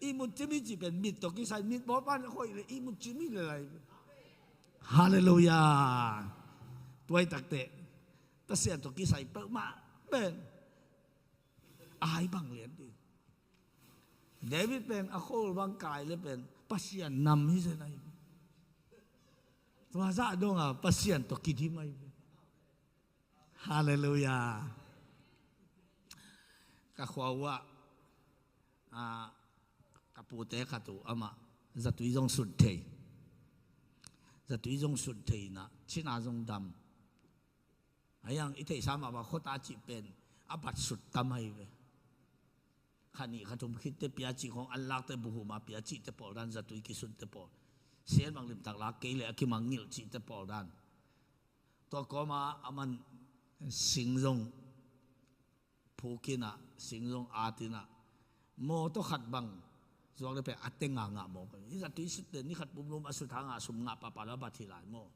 Ihmut cim hi ci pen mit tawh kisai, mitbawlpa na khoih le ihmut cim hi le lai. Halleluiah. Tuai takteh Pasian tawh kisai peuhmah pen ai bang lian ding. David pen a khol bang kai le pen Pasian nam hi zen ahi. Tua zah donga Pasian tawh kidim ahi. Halleluiah. Ka khua uh ah, ah, ka pute khat uh amah zatui zong sut thei. Zatui zong sut thei inah, cina zong dam. Ahi hang i theihsa mahmah khuata cih pen a bat sut tam ahi ve. Kha nih kha thum khitte pia cih khong an lakte buhuma pia cihte pawl dan, zatui kisunte pawl. Sian bang limtak lak kei le a kimangngilh cihte pawl dan. Tua kawma a man sing zong phukinah, sing zong atinah, mawtaw khat bang zuak le peh a teng ngangah mawk. Hi zatui sutte ni khat pumlum a sut hangah sum ngah pahpah lo a bat hi lai maw?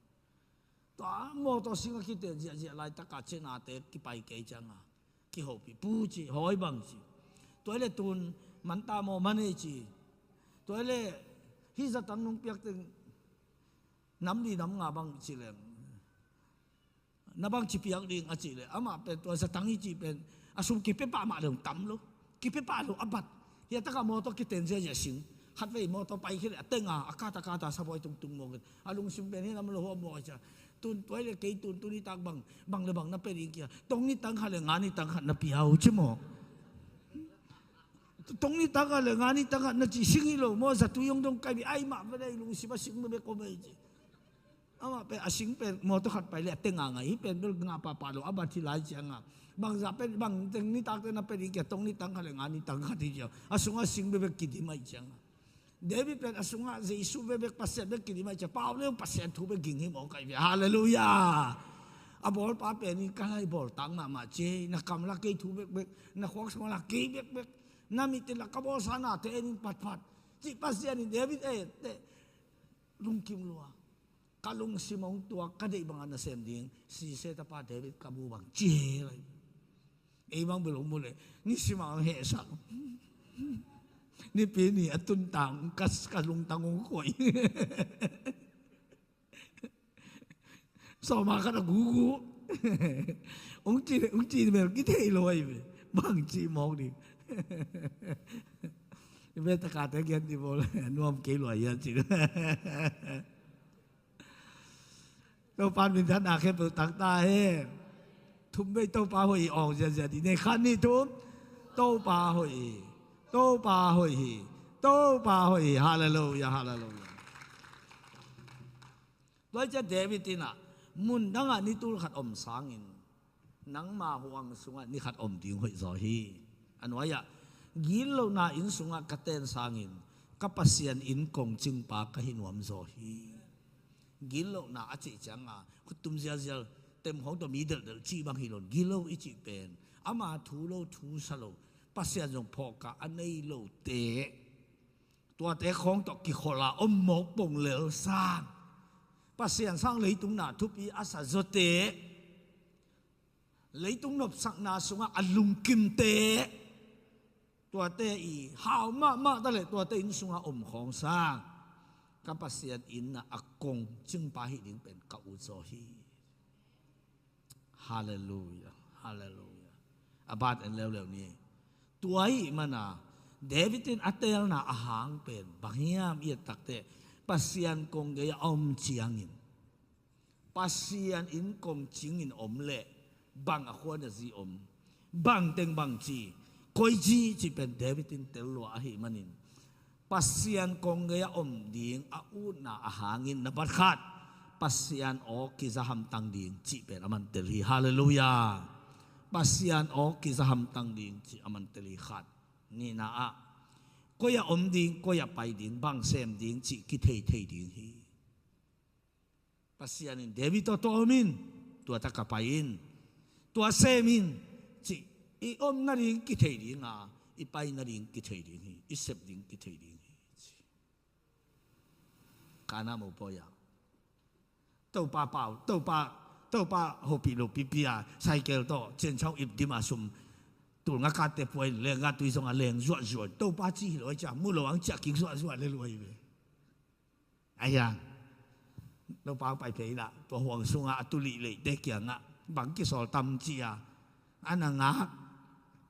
Tua mawtaw sing a kiten ziahziah laitakah cinate kipai kei cianga kihopih pu ci, hawi bang ci. Tua le tun manta maw, manei ci. Tua le hi zatang nung piak teng nam li nam nga bang ci leng Na bangci piak ding a cih leh, amah pen tua zatang i cih pen a sum kipia pah mah le hong tam lo. Kipia pah lo a bat. Hia takah mawtaw kiten ziazia sing. Khatvei mawtaw pai khit leh a teng a, a kat a kat a sabuai tungtung mawk in. A lungsim pen hi lam lo huam mawk a cia. Tun tuai le kei tun tuni tak bang, bang le bang na pia ding kia. Tong ni tang khat le nga ni tang khat na pia uh ci mawk. Tong ni tang khat le nga ni tang khat na ci sing hi lo maw, zatui hong dong kai mi ai mah va dai lungsim a sing bek om ei ci. Amah pen a sing pen mawtaw khat pai le a teng a ngai hi pen bel nga pahpah lo a bat hi lai cianga. Bangzah pen bang teng ni takte na pia ding kia, tong ni tang khat le nga ni tang khat hi cia. A sungah sing bebek kidim ahi cianga. David pen a sungah Jesu bebek Pasian bek kidim ahi cia. Pau leu Pasian thu bek ging hi mawk ahi ve. Halleluiah. A bawlpa pen in ka lai bawltak mahmah cia. Na kam la kei thu bekbek. Na khuak sung la kei bekbek. Na mite la ka bawlsa nate en in patpat. Ci Pasian in David e te lungkim lua. Ka lungsim hong tuak, ka deih bangah na sem ding. Sise tapa David ka mu bang ci he lai. Ei bang bel hong mu leh nisim ah hong hehsak. Nipi ni a tuntang ka, ka lungtang hong khuai. Sawma khat a gugu. Hong ci, hong ci mel kithei lo ahi ve. Bang ci mawk ding. Ve takate kian ti bawl nuam kei lua hian ci. Topa minthanna khempeuh tang ta hen. Thum vei Topa hoih hi awng ziazia dih. Nei khat nih thum. Topa hoih hi. Topa hoih hi. Topa hoih hi. Halleluiah, halleluiah. Tua hi ciah David in ah, mun dangah ni tul khat om sangin nangma huang sungah ni khat om ding hoih zaw hi. A nuai-ah, gitlohna inn sungah ka ten sangin ka Pasian inn kongcingpa ka hi nuam zaw hi. Gitlohna a cih cianga khuttum zialzial, temkhawng tawh mi delhdelh cih bang hi lo, gilo i cih pen ama thu lo, thu sa lo, Pasian zong phawkkah a nei lote, tuate khawng tawh kikholh a om mawk pong lel sang, Pasian sang leitung na thupi a sa zawte, leitung nopsakna sungah a lungkimte, tuate i hau mahmah ta leh tuate inn sungah om khawng sang, ka Pasian inn ah a kongcingpa hih ding pen ka ut zaw hi. Halleluiah, halleluiah. A bat en leuleu ni. Tua ahih mana David in a teelna a hang pen bang hiam i et takteh, Pasian kong gei a om ciangin, Pasian inn kongcingin om leh bang a khuan a zi om, bang teng bang ci, koi ci cih pen David in tel lua ahih manin, Pasian kong gei a om ding a utna a hangin na bat khat, Pasian aw kiza hamtang ding cih pen a man tel hi. Halleluiah. Pasian aw kiza hamtang ding cih a man tel hi khat. Nihna ah, koi a om ding, koi a pai ding, bang sem ding cih kithei thei ding hi. Pasian in David tawh, tua om in, tua tak a pai in, tua sem in, cih i om nading kithei ding a, i pai nading kithei ding hi, i sep ding kithei ding hi, ci. Kana mopawi a, Topa pau, Topa, Topa hopih lo pipi a, cycle tawh Cianchau ip dim a sum, tul nga kate puai in, leng nga tui zong a leng zuahzuah, Topa ci hi lo ai cia, mu lo ang ciah kik zuahzuah le luai ve. Ahiang, Topa pai phei lah, tua huang sungah a tulih leihte kiangah bang kisawl tam ci a, a na ngak,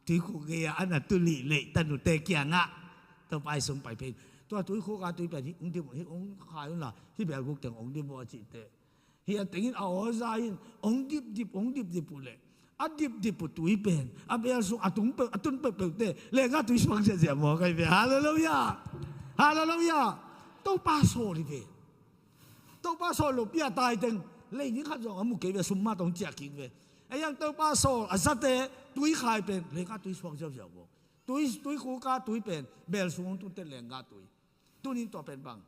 tuikhuk gei ah a na tulih leih tanute kiangah Topa i sung pai phei. Tua tuikhuk a tui pen hih ung dim uh, hih ung khai un la, hih belguk teng ung dim uh a cihte. Hih a tengin a awza in ong dipdip, ong dipdip uh leh, a dipdip uh tui pen a bel sung a tung peuh, a tun peuhpeuhte lengga tui suang ziahziah maw kai ve. Halleluiah. Halleluiah. Topa sawl hi ve. Topa sawl lo pia tai teng lei ni khat zong a mu kei ve, sum mah tawh ong ciah kik ve. Ei ang Topa sawl a zate tui khai pen lengga tui suang ziahziah maw. Tui, tuikhuka tui pen bel sung ong tunte lengga tui. Tunin tua pen bang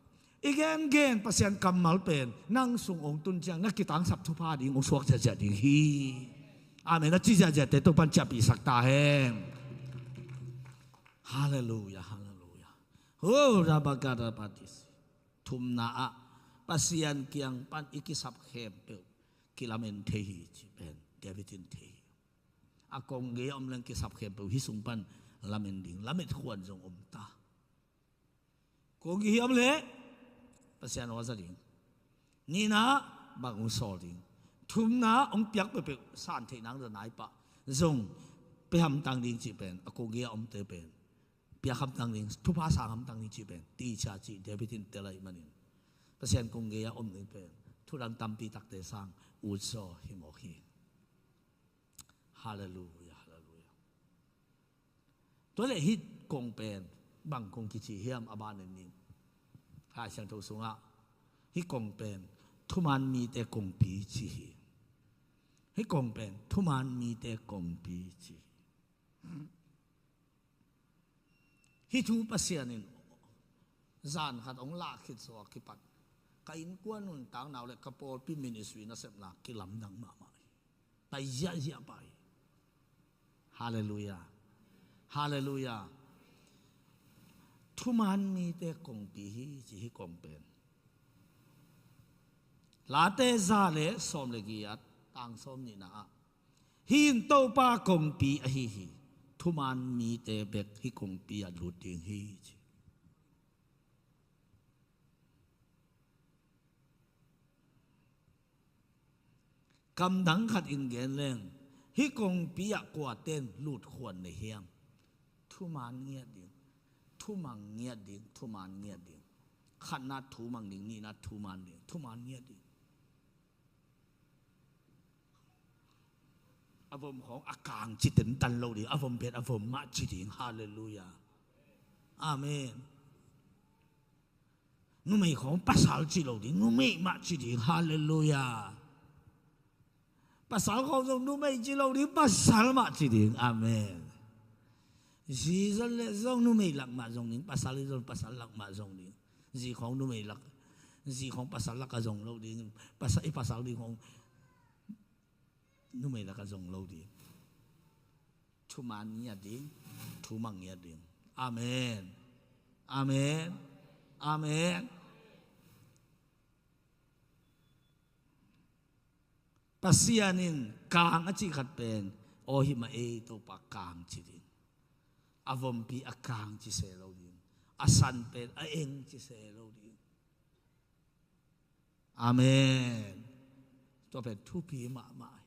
i gengen Pasian kammal pen nang sung ong tun ciang na kitangsap thupha ding ong suak ziahziah ding hi. Amen. A ci ziahziahte Topan ciahpihsak ta hen. Halleluiah, halleluiah. Ho rabakarapatis. Thumna ah, Pasian kiang pan i kisap khempeuh kilamen thei hi ci pen David in thei hi. A kong gei a om leng kisap khempeuh hih sung pan lamen ding, lamet khuan zong om ta. Kong gei hi om leh Pasian aw za ding. Nihna, bang ung sawl ding. Thumna hong piak peuhpeuh san theih nang za nai pah. Zong pia hamtang ding cih pen, a kong gei a omte pen pia hamtang ding, thupha sang hamtang ding cih pen, teacher cih David in tel ahih manin, Pasian kong gei a om ding pen thudang tampi takte sang utsaw hi mawk hi. Halleluia, halleluia. Tua leh hih kong pen bang kong kici hiam a ban in ning? Lai Siangtho sungah hih kong pen thuman mite kongpi ci hi. Hih kong pen thuman mite kongpi ci hi. Hih thu Pasian in zan khat hong lak khit zawh a kipat ka innkuan nuntakna uh le ka pawlpi ministry nasepna kilamdang mahmah hi. Pai ziahziah pah hi. Halleluia. Halleluia. Thuman mite kongpi hi ci hih kong pen. Late za le sawm le giat, tang sawm nihna ah, hih in Topa kongpi ahi hi. Thuman mite bek hih kongpi ah lut ding hi ci. Kamdang khat in gen leng, hih kongpi ah kuaten lutkhuan nei hiam? Thuman ngiat ding, thumang ngiat ding, thuman ngiat ding. Khatna thumang ding, nihna thuman ding, thuman ngiat ding. A vom khawng a kang ci tentan lo ding, a vom pen a vom mah ci ding. Halleluia. Amen. Numei khawng pasal ci lo ding, numei mah ci ding. Halleluia. Pasal khawng zong numei ci lo ding, pasal mah ci ding. Amen. Zi zong le zong numei lak mah zong ding, pasal i zong pasal lak mah zong ding. Zi khawng numei lak, zi khawng pasal lak a zong lo ding, pasal i pasal ding khawng numei lak a zong lo ding. Thuman ngiat ding, thumang ngiat ding. Amen. Amen. Amen. Pasian in kang a cih khat pen, aw hi mah ei Topa kang ci ding. A vompi a kang ci se lo ding. A san pen a eng ci se lo ding. Amen. Tua pen thupi mahmah hi.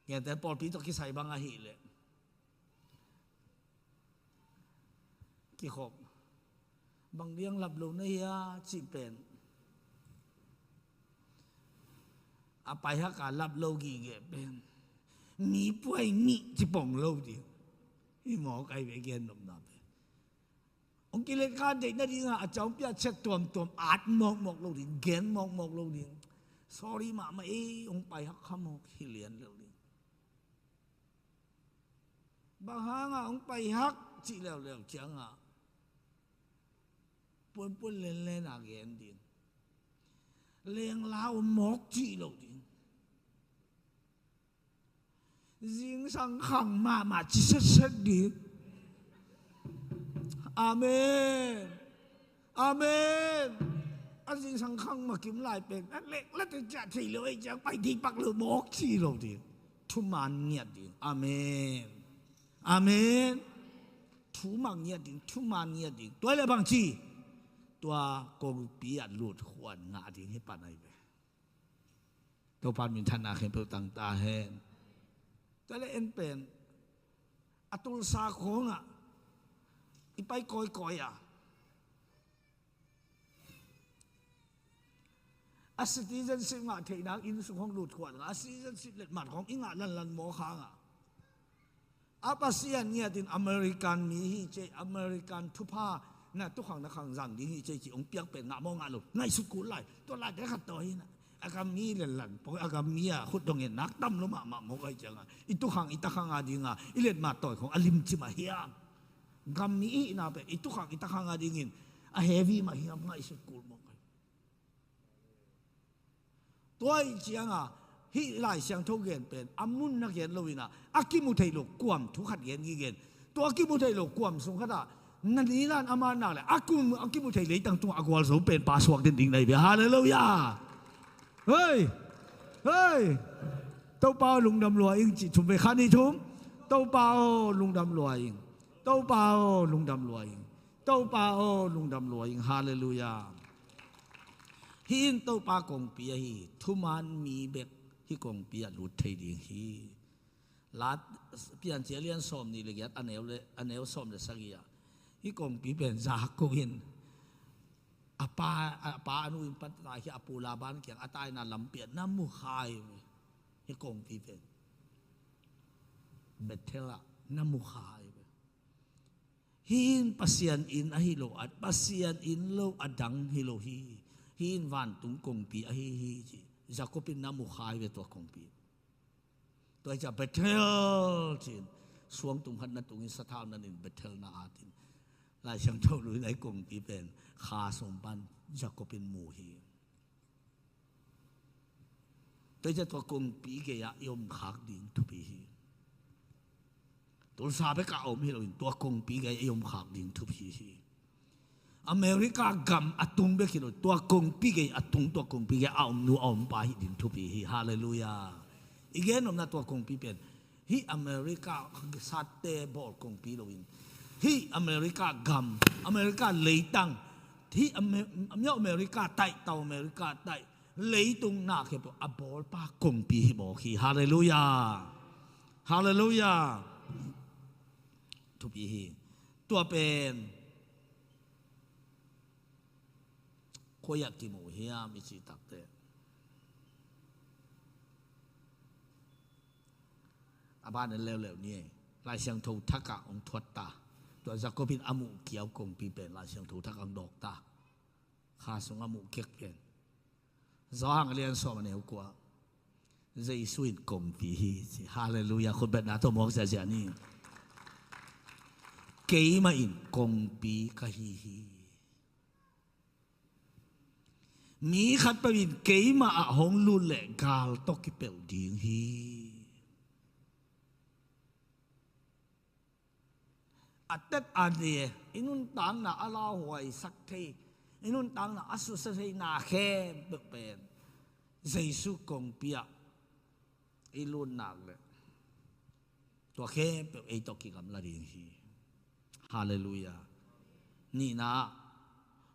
Gentehna pawlpi tawh kisai bang ahih leh kikhop, bang diang lap lo na hia cih pen, a paihak a lap lo gige pen, mi puai nih ci pong lo ding. Hi mawk ai ve gen nopna pen. Hong kilet kha deih nadingah a caung piah ciat tuamtuam at mawkmawk lo ding, gen mawkmawk lo ding. Sorry mahmah ei, hong paihak kha mawk hi lian lo ding. Bang hangah hong paihak cih leuleu ciangah puanpuan lenlen a gen ding. Lenglau mawk cih lo ding. Zingsang khang mahmah ci setset ding. Amen. Amen. A zingsang khang makim lai pen a lek la te ciah thei lo ei ciang pai thei pak lo mawk ci lo ding. Thuman ngiat ding. Amen. Amen. Thumang ngiat ding, thuman ngiat ding. Tua le bang ci? Tua kongpi ah lutkhuan ngah ding hi pan ai ve. Topa minthanna khempeuh tang ta hen. Tua le en pen a tulsa khawngah i pai kawikawi a, a citizenship ngah theihna inn sung khawng lutkhuan ngah, a citizenship letmat khawng i ngah lanlan mawk hangah, a Pasian ngiatin American mi hi cei, American thupha na tukhang na khang zang ding hi cei ci hong piak pen ngah maw ngah lo, ngaihsut kul lai. Tua laite khat tawh hi na, a gam mi lenlan pawh a gam mi a khut dong en nak tam lo mahmah mawk ai cianga, i tukhang i takhang a dinga i letmat tawi khawng a limci mah hiam? Gam mi i hihna pen i tukhang i takhang a dingin a heavy mah hiam? Ngaihsut kul mawk ai. Tua ih cianga hih Lai Siangtho gen pen a mun na gen lo ina, a kimu thei lo kuam thu khat gen ngi gen. Tua a kimu thei lo kuam sung khatah na lilan a man nak le a kum a kimu thei leitang tungah a gualzo pen pa suak den ding na hi ve. Halleluiah. Hei, hei. Topa aw lungdam lua ing cih thum ve, khat nih thum. Topa aw lungdam lua ing. Topa aw lungdam lua ing. Topa aw lungdam lua ing. Halleluiah. Hih in Topa kongpi ahi hi. Thuman mi bek hih kongpi ah lut thei ding hi. Late Piancil a lian sawm nih le giat, a neu le, a neu sawm le sagih ah, hih kongpi pen Jakob in a pa, a pa a nu in patai hi, a pu Laban kiang a taina lampi ah na mu kha hi ve. Hih kongpi pen Bethel ah na mu kha hi ve. Hih in Pasian inn ahi lo, a Pasian inn lo a dang hi lo hi. Hih in vantung kongpi ahi hi, ci. Jakob in na mu kha hi ve tua kongpi. Tua hi ciah Bethel ci-in, suang tum khat na tungin sathau nanin Bethel na atin, Lai Siangtho Lui in hih kongpi pen Kha sung pan Jakob in mu hi. Tua hi ciah tua kongpi gei-ah i om khak ding thupi hi. Tulsa bek a om hi loin tua kongpi gei-ah i om khak ding thupi hi. America gam a tung bek hi lo, tua kongpi gei a tung, tua kongpi gei a om nu a om pa hi ding thupi hi. Halleluiah. I gen omna tua kongpi pen hih America sate bawl kongpi loin, hih America gam, America leitang, hih Ame-, America taih, tau America taih, leitung na khempeuh a bawlpa kongpi hi mawk hi. Halleluiah. Halleluiah. Thupi hi. Tua pen koi ah kimu hiam i cih takteh, a ban en leuleu ni ei. Lai Siangtho Thak ah hong thuat ta. Tua Jakob in a muh kiau kongpi pen Lai Siangtho Thak ah hong dawk ta. Kha sung a muh kek pen Johan a lian sawm a neu kua, Jesu in kongpi hi, ci. Halleluiah. Khutbetna tawh muak ziahziah ni. Keimah in kongpi ka hi hi. Mi khatpeuh in keimah ah hong lut leh gal tawh kipelh ding hi. A tet a ne, i nuntakna a lauhuaisak thei, i nuntakna a susia thei na khempeuh pen Jesu kongpi ah i lut nak leh tua khempeuh ei tawh kigamla ding hi. Halleluiah. Nihna ah,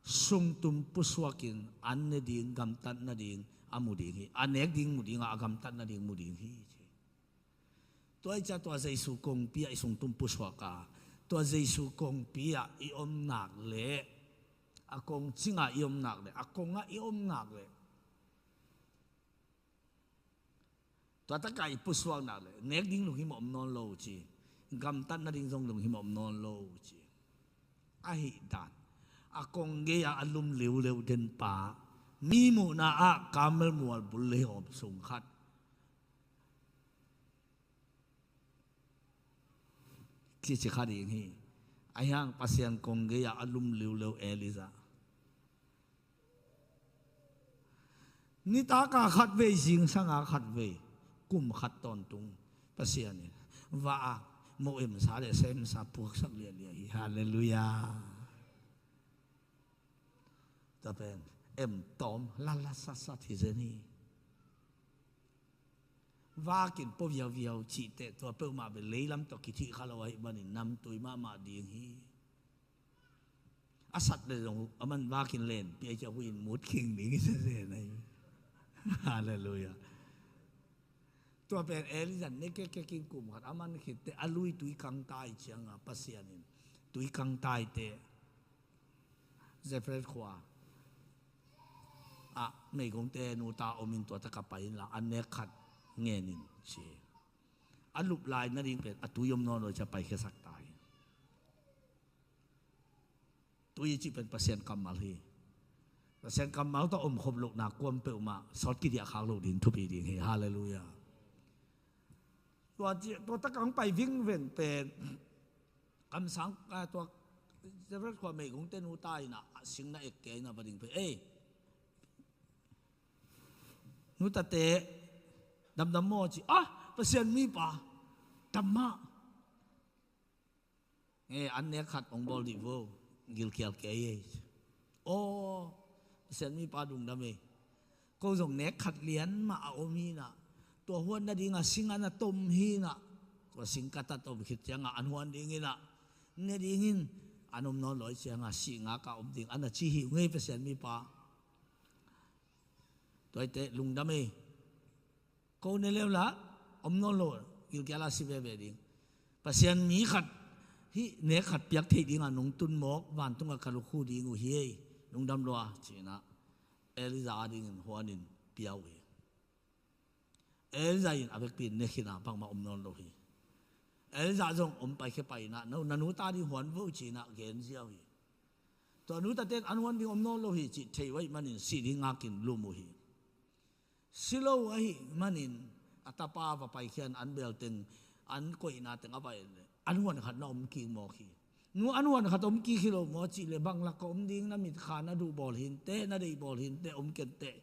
sungtum pusuakin an ne ding, gamtat nading a mu ding hi. A nek ding mu ding a, a gamtat nading mu ding hi, ci. Tua hi ciah tua Jesu kongpi ah i sungtum pusuak a, tua Jesu kongpi ah i om nak leh, a kongcing ah i om nak leh, a kong ah i om nak leh, tua tak ah i pusuak nak leh nek ding lunghimawh om nawn lo, ci. Gamtat nading zong lunghimawh om nawn lo, ci. Ahih dan, a kong gei ah a lum leuleu den pa, mi muhna ah Karmel mual bul lei hawm sung khat kici kha ding hi. Ahi hang Pasian kong gei ah a lum leuleu Elijah, nitak a khat vei, zingsang a khat vei, kum khat tawntung Pasian in va a, mo emsa le semsa puaksak liahliah hi. Halleluiah. Tua pen em tawm lalasasat hi zen hi. Vakin pua viauviau cih teh tua peuhmah bel leilam tawh kithih kha lo ahih manin namtui mahmah ding hi. A sat le zong aman vakin len pia ciah huih in mut khing ding hi zen ahi. Halleluiah. Tua pen Elijah ne kekek in kum khat a man khit teh a lui tui kang tai cianga Pasian in tui kang tai teh Zarephath khua ah meigongte nuta om in tua tak a pai inla a nek khat ngen in ci. A lup lai nading pen a tui om nawn lo ciah paikhiasak ta hi. Tui i cih pen Pasian kammal hi. Pasian kammal tawh omkhop lohna kuam peuhmah sawt kidiah khak loh ding thupi ding hi. Halleluiah. Tua ci, tua tak ang pai vingveng pen kamsang, ah, tua Zarephath khua meigongte nuta in ah sing na ekke in ah va ding pen, ei, nutate, damdam maw, ci. Ah, Pasian mipa, dam mah. Eh, an nek khat hong bawl dih vo, gilkial kei ei. Aw, Pasian mipa lungdam ei. Ko zong nek khat lian mah a om hi in ah, tua huan nading a sing a na tom hi in ah, tua sing ka ta tom khit ciangah an huan ding in ah, ne ding in an om nawn lo ciangah sih ngak a om ding a na ci hi ung ei, Pasian mipa. Tuaite lungdam ei. Ko ne leu lah om nawn lo, gilkial a si veve ding. Pasian mi khat hih nek khat piak theih dingah nong tun mawk, vantungah ka lukhu ding uh hi ei, lungdam lua, ci-inah Elijah adingin huanin pia uh hi. Elijah in a vekpi in ne khin a, bangmah om nawn lo hi. Elijah zong om paikhia pai inah, na nuta ding huan vo, ci-inah gen ziau hi. Tua nuta ten an huan ding om nawn lo hi cih thei uh ahih manin sih ding ngakin lum uh hi. Si lo ahih manin a tapa va paikhia in an belteng, an koihna teng a va et leh an huan khat na om kik mawk hi. Nu, an huan khat om kik hi lo maw cih leh, bang lak ka om ding, na mitkha na duh bawl hi inteh, na deih bawl hi inteh, om kei inteh.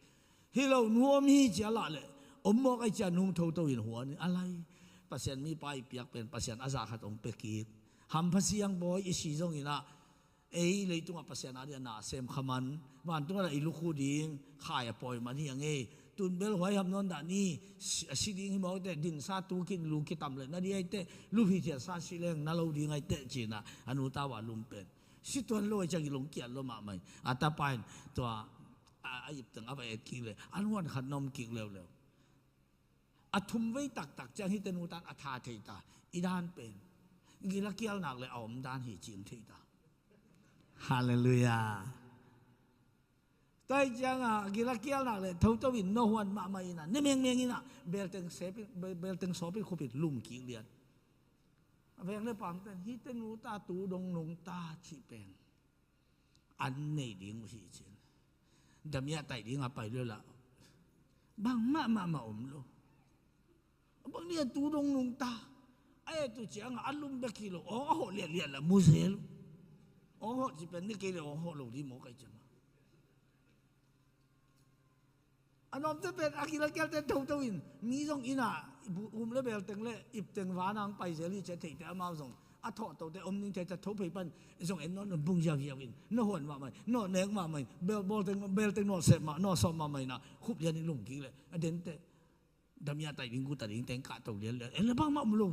Hi lo, nu om hi ci a lah leh om mawk ahih ciang nu om thotho in huan in a lai. Pasian mipa i piak pen Pasian a zah khat hong pia kik. Hampha siang bawi i si zongin ah, ei leitungah Pasian a dingah na a sem kha man, vantungah i lukhu ding khai a pawi man hi a ngei. Tun bel huaiham nawn dah ni, si, a si ding hi mawk teh, dinsa tu khin lu kitam leh na ding ahih teh, lu hithiatsa si leng na lo ding ahih teh, ci-inah a nuta uh a lum pen. Si tuan lo ahih ciang i lung kiat lo mahmah hi. A tapa in tua a, a ipteng a va et kik leh an huan khat na om kik leuleu. A thumvei taktak ciang hihte nuta in a tha thei ta. I dan pen gil a kial nak leh a om dan hi ci-in thei ta. Halleluiah. Tua ahih ciangah gil a kial nak leh thotho in, na huan mahmah inah, ne mengmeng inah, belteng sawpin, bel-, belteng sawpin khupin lum kik lian. A veng le pam ten hihte nuta tu dong nungta cih pen an nei ding uh hi, ci-in. Damiah taih dingah pai leh lah bangmah mahmah om lo. Bang dia tu dong nungta. A et uh ciangah a lum bek hi lo, awng a hawh liatliat lah mu zel uh. Awng hawh cih pen ne kei leh awng hawh lo ding mawk ahih ciangah. A nuamte pen a gil a kialte thotho in, mi zong innah bu-, um le belteng le ipteng vanah hong pai zel hi ci a theihte, amau zong a thawhtote om ding thei ta, tho phei pan zong en nawn nawn, bung ziauziau in, na huan mahmah in, nawh nek mahmah in, bel-, bawlteng, belteng nawh sep mah, nawh sawp mahmah inah khup lian in lum kik leh a dente. Damiah taih ding, guta ding teng kahto lianlian, en le bangmah om lo.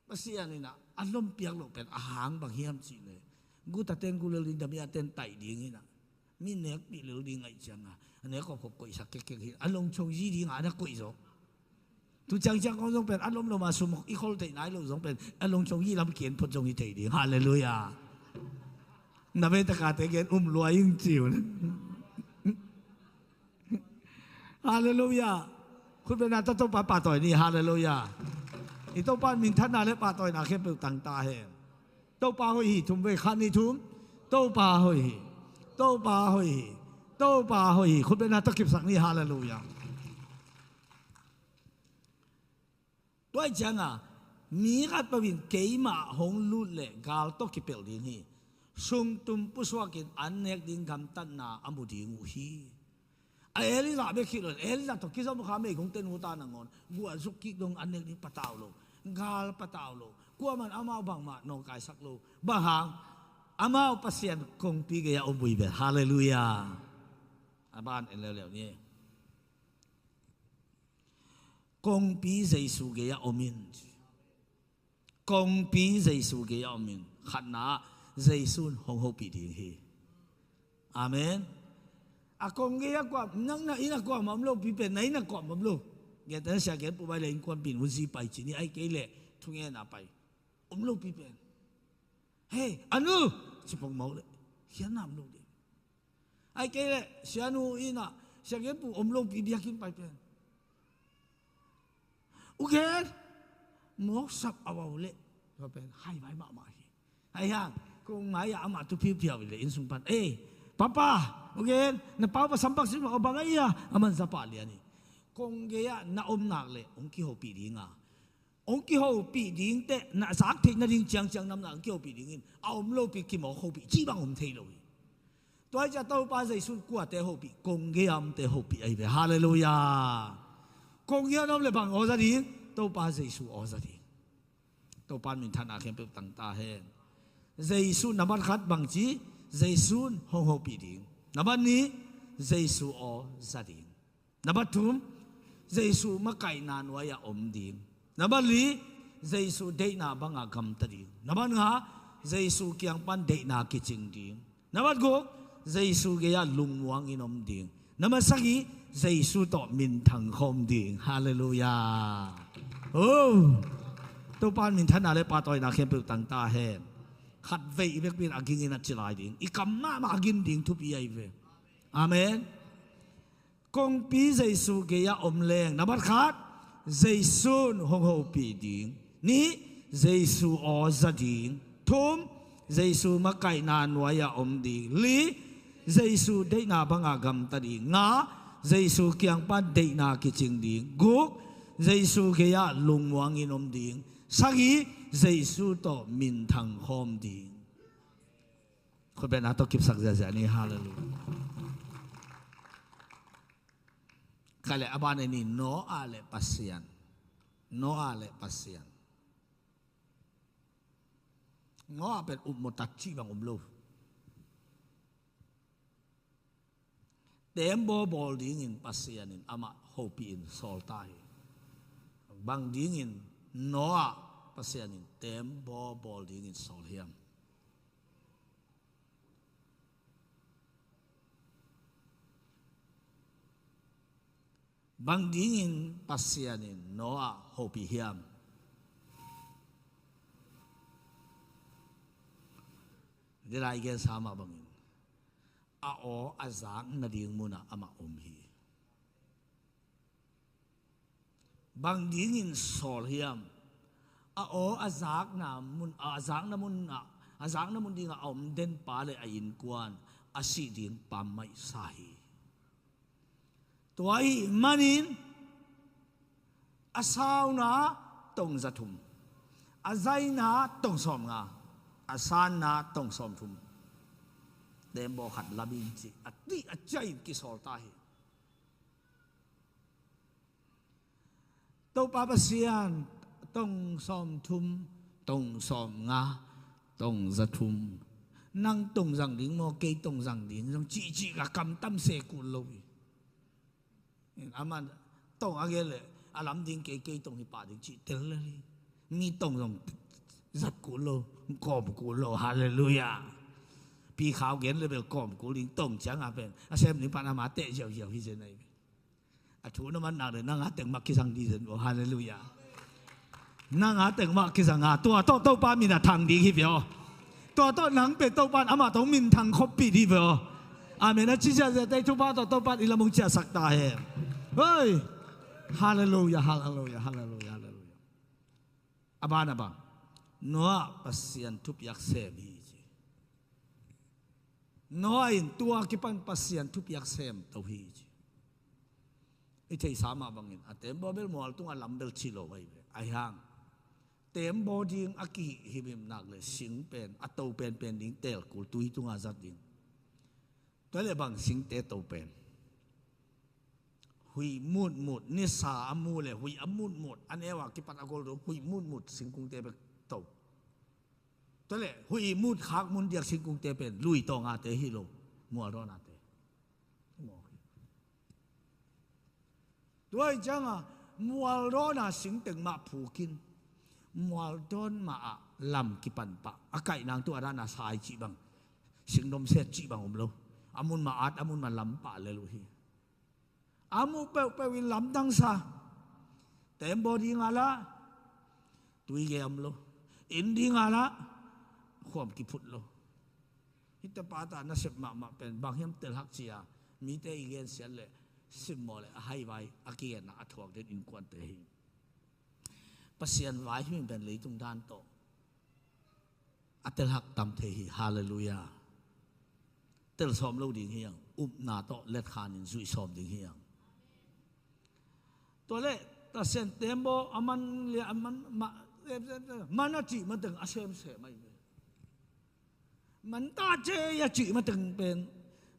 Pasian inah a lom piak loh pen a hang bang hiam cih leh, guta ten gu lel ding, damiah ten taih ding inah, mi nekpih lel ding ahih ciangah a nek khopkhop koihsak kekkek hi, a longchong zi dingah a na koih zaw. Tu ciangciang kong zong pen a lom lo mah, sum i khol theih nai lo zong pen a longchong zi lam kian phot zong hi thei ding. Halleluiah. Na vei takate gen um lua ing ci uh. Halleluiah. Khut beng a tawh Topa pahtawi ni. Halleluiah. I Topa minthanna le pahtawina khempeuh tang ta hen. Topa hoih hi, thum vei, khat, nih, thum. Topa hoih hi. Topa hoih hi. Topa hoih hi. Khut beng a tawh kipsak ni. Halleluiah. Tua ahih ciangah mi khatpeuh in keimah hong lut leh gal tawh kipelh ding hi. Sungtum pusuakin an nek ding gamtatna a mu ding uh hi. A Elijah bek hi lo in, Elijah tawh kizom kha meigongte nuta nangawn guah zuk kik dong an nek ding patau lo. Gal patau lo. Kuamah in amau bangmah nawngkaisak lo. Bang hang? Amau Pasian kongpi gei-ah om uh hi ve. Halleluiah. A ban en leuleu ni. Kongpi Jesu gei-ah om in. Kongpi Jesu gei-ah om in. Khatna ah Jesu in hong hopih ding hi. Amen. A kong gei-ah kuam, nang na inn ah kuamah om lopi pen, na inn ah kuamah om lo. Gentehna Sia Gen Pu Bai le innkuanpih in U Zi pai ci ni, ahih kei leh thungetna pai. Om lopi pen. Hei, a nu! Ci pong mawk leh khiatna om lo ding. Ahih kei leh sianu inn ah Sia Gen Pu om lopi biakinn pai pen. U Gen, mawksap a vau leh. Tua pen haivai mahmah hi. Hai hang, kong mai-ah amah tu phiuphiau leh inn sung pan, ei, papa, U Gen, na pau pa sampak sin mah, a bang a ia, a man zapa lian hi. Kong gei-ah na om nak leh hong kihopih ding a, hong kihopih ding teh, na zak theih nading ciangciang namna hong kihopih ding in, a om lopi kimawk hopih cih bang om thei lo hi. Tua ahih ciang Topa Jesu in kuate hopih? Kong gei-a omte hopih ahi ve. Halleluiah. Kong gei-a na om leh bang aw za ding? Topa Jesu aw za ding. Topa in minthanna khempeuh tang ta hen. Jesu, nambat khat bangci? Jesu in hong hopih ding. Nambat nih, Jesu aw za ding. Nambat thum, Jesu makaihna nuai-ah om ding. Nambat li, Jesu deihna banga gamta ding. Nambat nga, Jesu kiang pan deihna kicing ding. Nambat guk, Jesu gei-ah lungmuangin om ding. Nambat sagih, Jesu tawh minthang khawm ding. Halleluiah. Oh, Topa in minthanna le pahtawina khempeuh tang ta hen. Khat vei i vekpi in a ging in a ci lai ding, i kam mahmah a gin ding thupi ahi ve. Amen. Kongpi Jesu gei-ah om leng, nambat khat, Jesu in hong hopih ding. Nih, Jesu aw za ding. Thum, Jesu makaihna nuai-ah om ding. Li, Jesu deihna banga gamta ding. Nga, Jesu kiang pan deihna kicing ding. Guk, Jesu gei-ah lungmuangin om ding. Sagih, Jesu tawh minthang khawm ding. Khutbetna tawh kipsak ziahziah ni. Halleluiah. Khat le a ban a ni, Noah le Pasian. Noah le Pasian. Noah pen upmawh tak cih bang om lo. Teembaw bawl dingin Pasian in amah hopih in sawl ta hi. Bang dingin Noah Pasian in teembaw bawl dingin sawl hiam? Bang dingin Pasian in Noah hopih hiam? Dila i gensa mah bangin a aw a zak nading munah amah om hi. Bang dingin sawl hiam? A aw a zakna mun, a zakna munah, a zakna mun dingah a om denpa le a innkuan a sih ding pammaih sa hi. Tua ahih manin a sauna tong za thum, a zaina tong sawm nga, a sanna tong sawm thum. Teembaw khat lam in ci a, ti a ciah in kisawl ta hi. Topa Pasian, tong sawm thum, tong sawm nga, tong za thum. Nang tong zang ding maw, kei tong zang ding zong cihcih ka kamtam se kul lo hi. Amah tong a gen le a lam ding kei, kei tong hi pah ding cih tel le hi. Mi tong zong zat kul lo, kawm kul lo. Halleluiah. Pi Khau gen le bel kawm kul ding, tong ciang a pen a sem ding pan amah teh ziauziau hi zen ahi. A thu na man nak le nang a teng mah kizang ding zen bo. Halleluiah. Nang a teng mah kizang a, tua tawh Topa min a thang ding hi ve aw. Tua tawh nang pen Topa in amah tawh minthang khawmpih ding hi ve aw. Amen. A ci ziahziah tei Topa tawh Topa in i lam hong ciahsak ta hen. Hoi. Halleluiah, halleluiah, halleluiah, halleluiah. A ban a bang, Noah Pasian thupiak sem hi ci. Noah in tua kipan Pasian thupiak sem to hi ci. I theihsa mah bangin a teembaw bel mual tungah lam bel ci lo ahi ve. Ahi hang teembaw ding a kihimhim nak le sing pen, a to penpen ding teel kul, tui tungah zat ding. Tua le bang singte to pen? Huih mutmut, nisa a mu le huih a mutmut, a neu a kipat a gol dong huih mutmut singkungte bek to. Tua le huih mut khak mun diak singkungte pen lui tawngate hi lo, mualdawnate. Tua hi cianga mualdawna singteng mah phukin, mualdawn mah ah lam kipan pah, a kaih nang tu a dana sai cih bang, singdom set cih bang om lo. A mun mah at, a mun mah lam pah lel uh hi. A muh peuhpeuh in lamdang sa. Teembaw ding a lah tui gei om lo. Inn ding a lah khuam kiphut lo. Hih tapa ta nasep mahmah pen bang hiam telhak ci-a mite i gensiat le simmawh le a haivai a kigenna a thuak den innkuante hi. Pasian vai himhim pen leitung dan tawh a telhak tam thei hi. Halleluiah. Tel sawm lo ding hi ang. Upna tawh letkhan in zuih sawm ding hi ang. Tua le Pasian teembaw a man le a man mah, man a cih mateng a semsem ahi ve. Man ta cei a cih mateng pen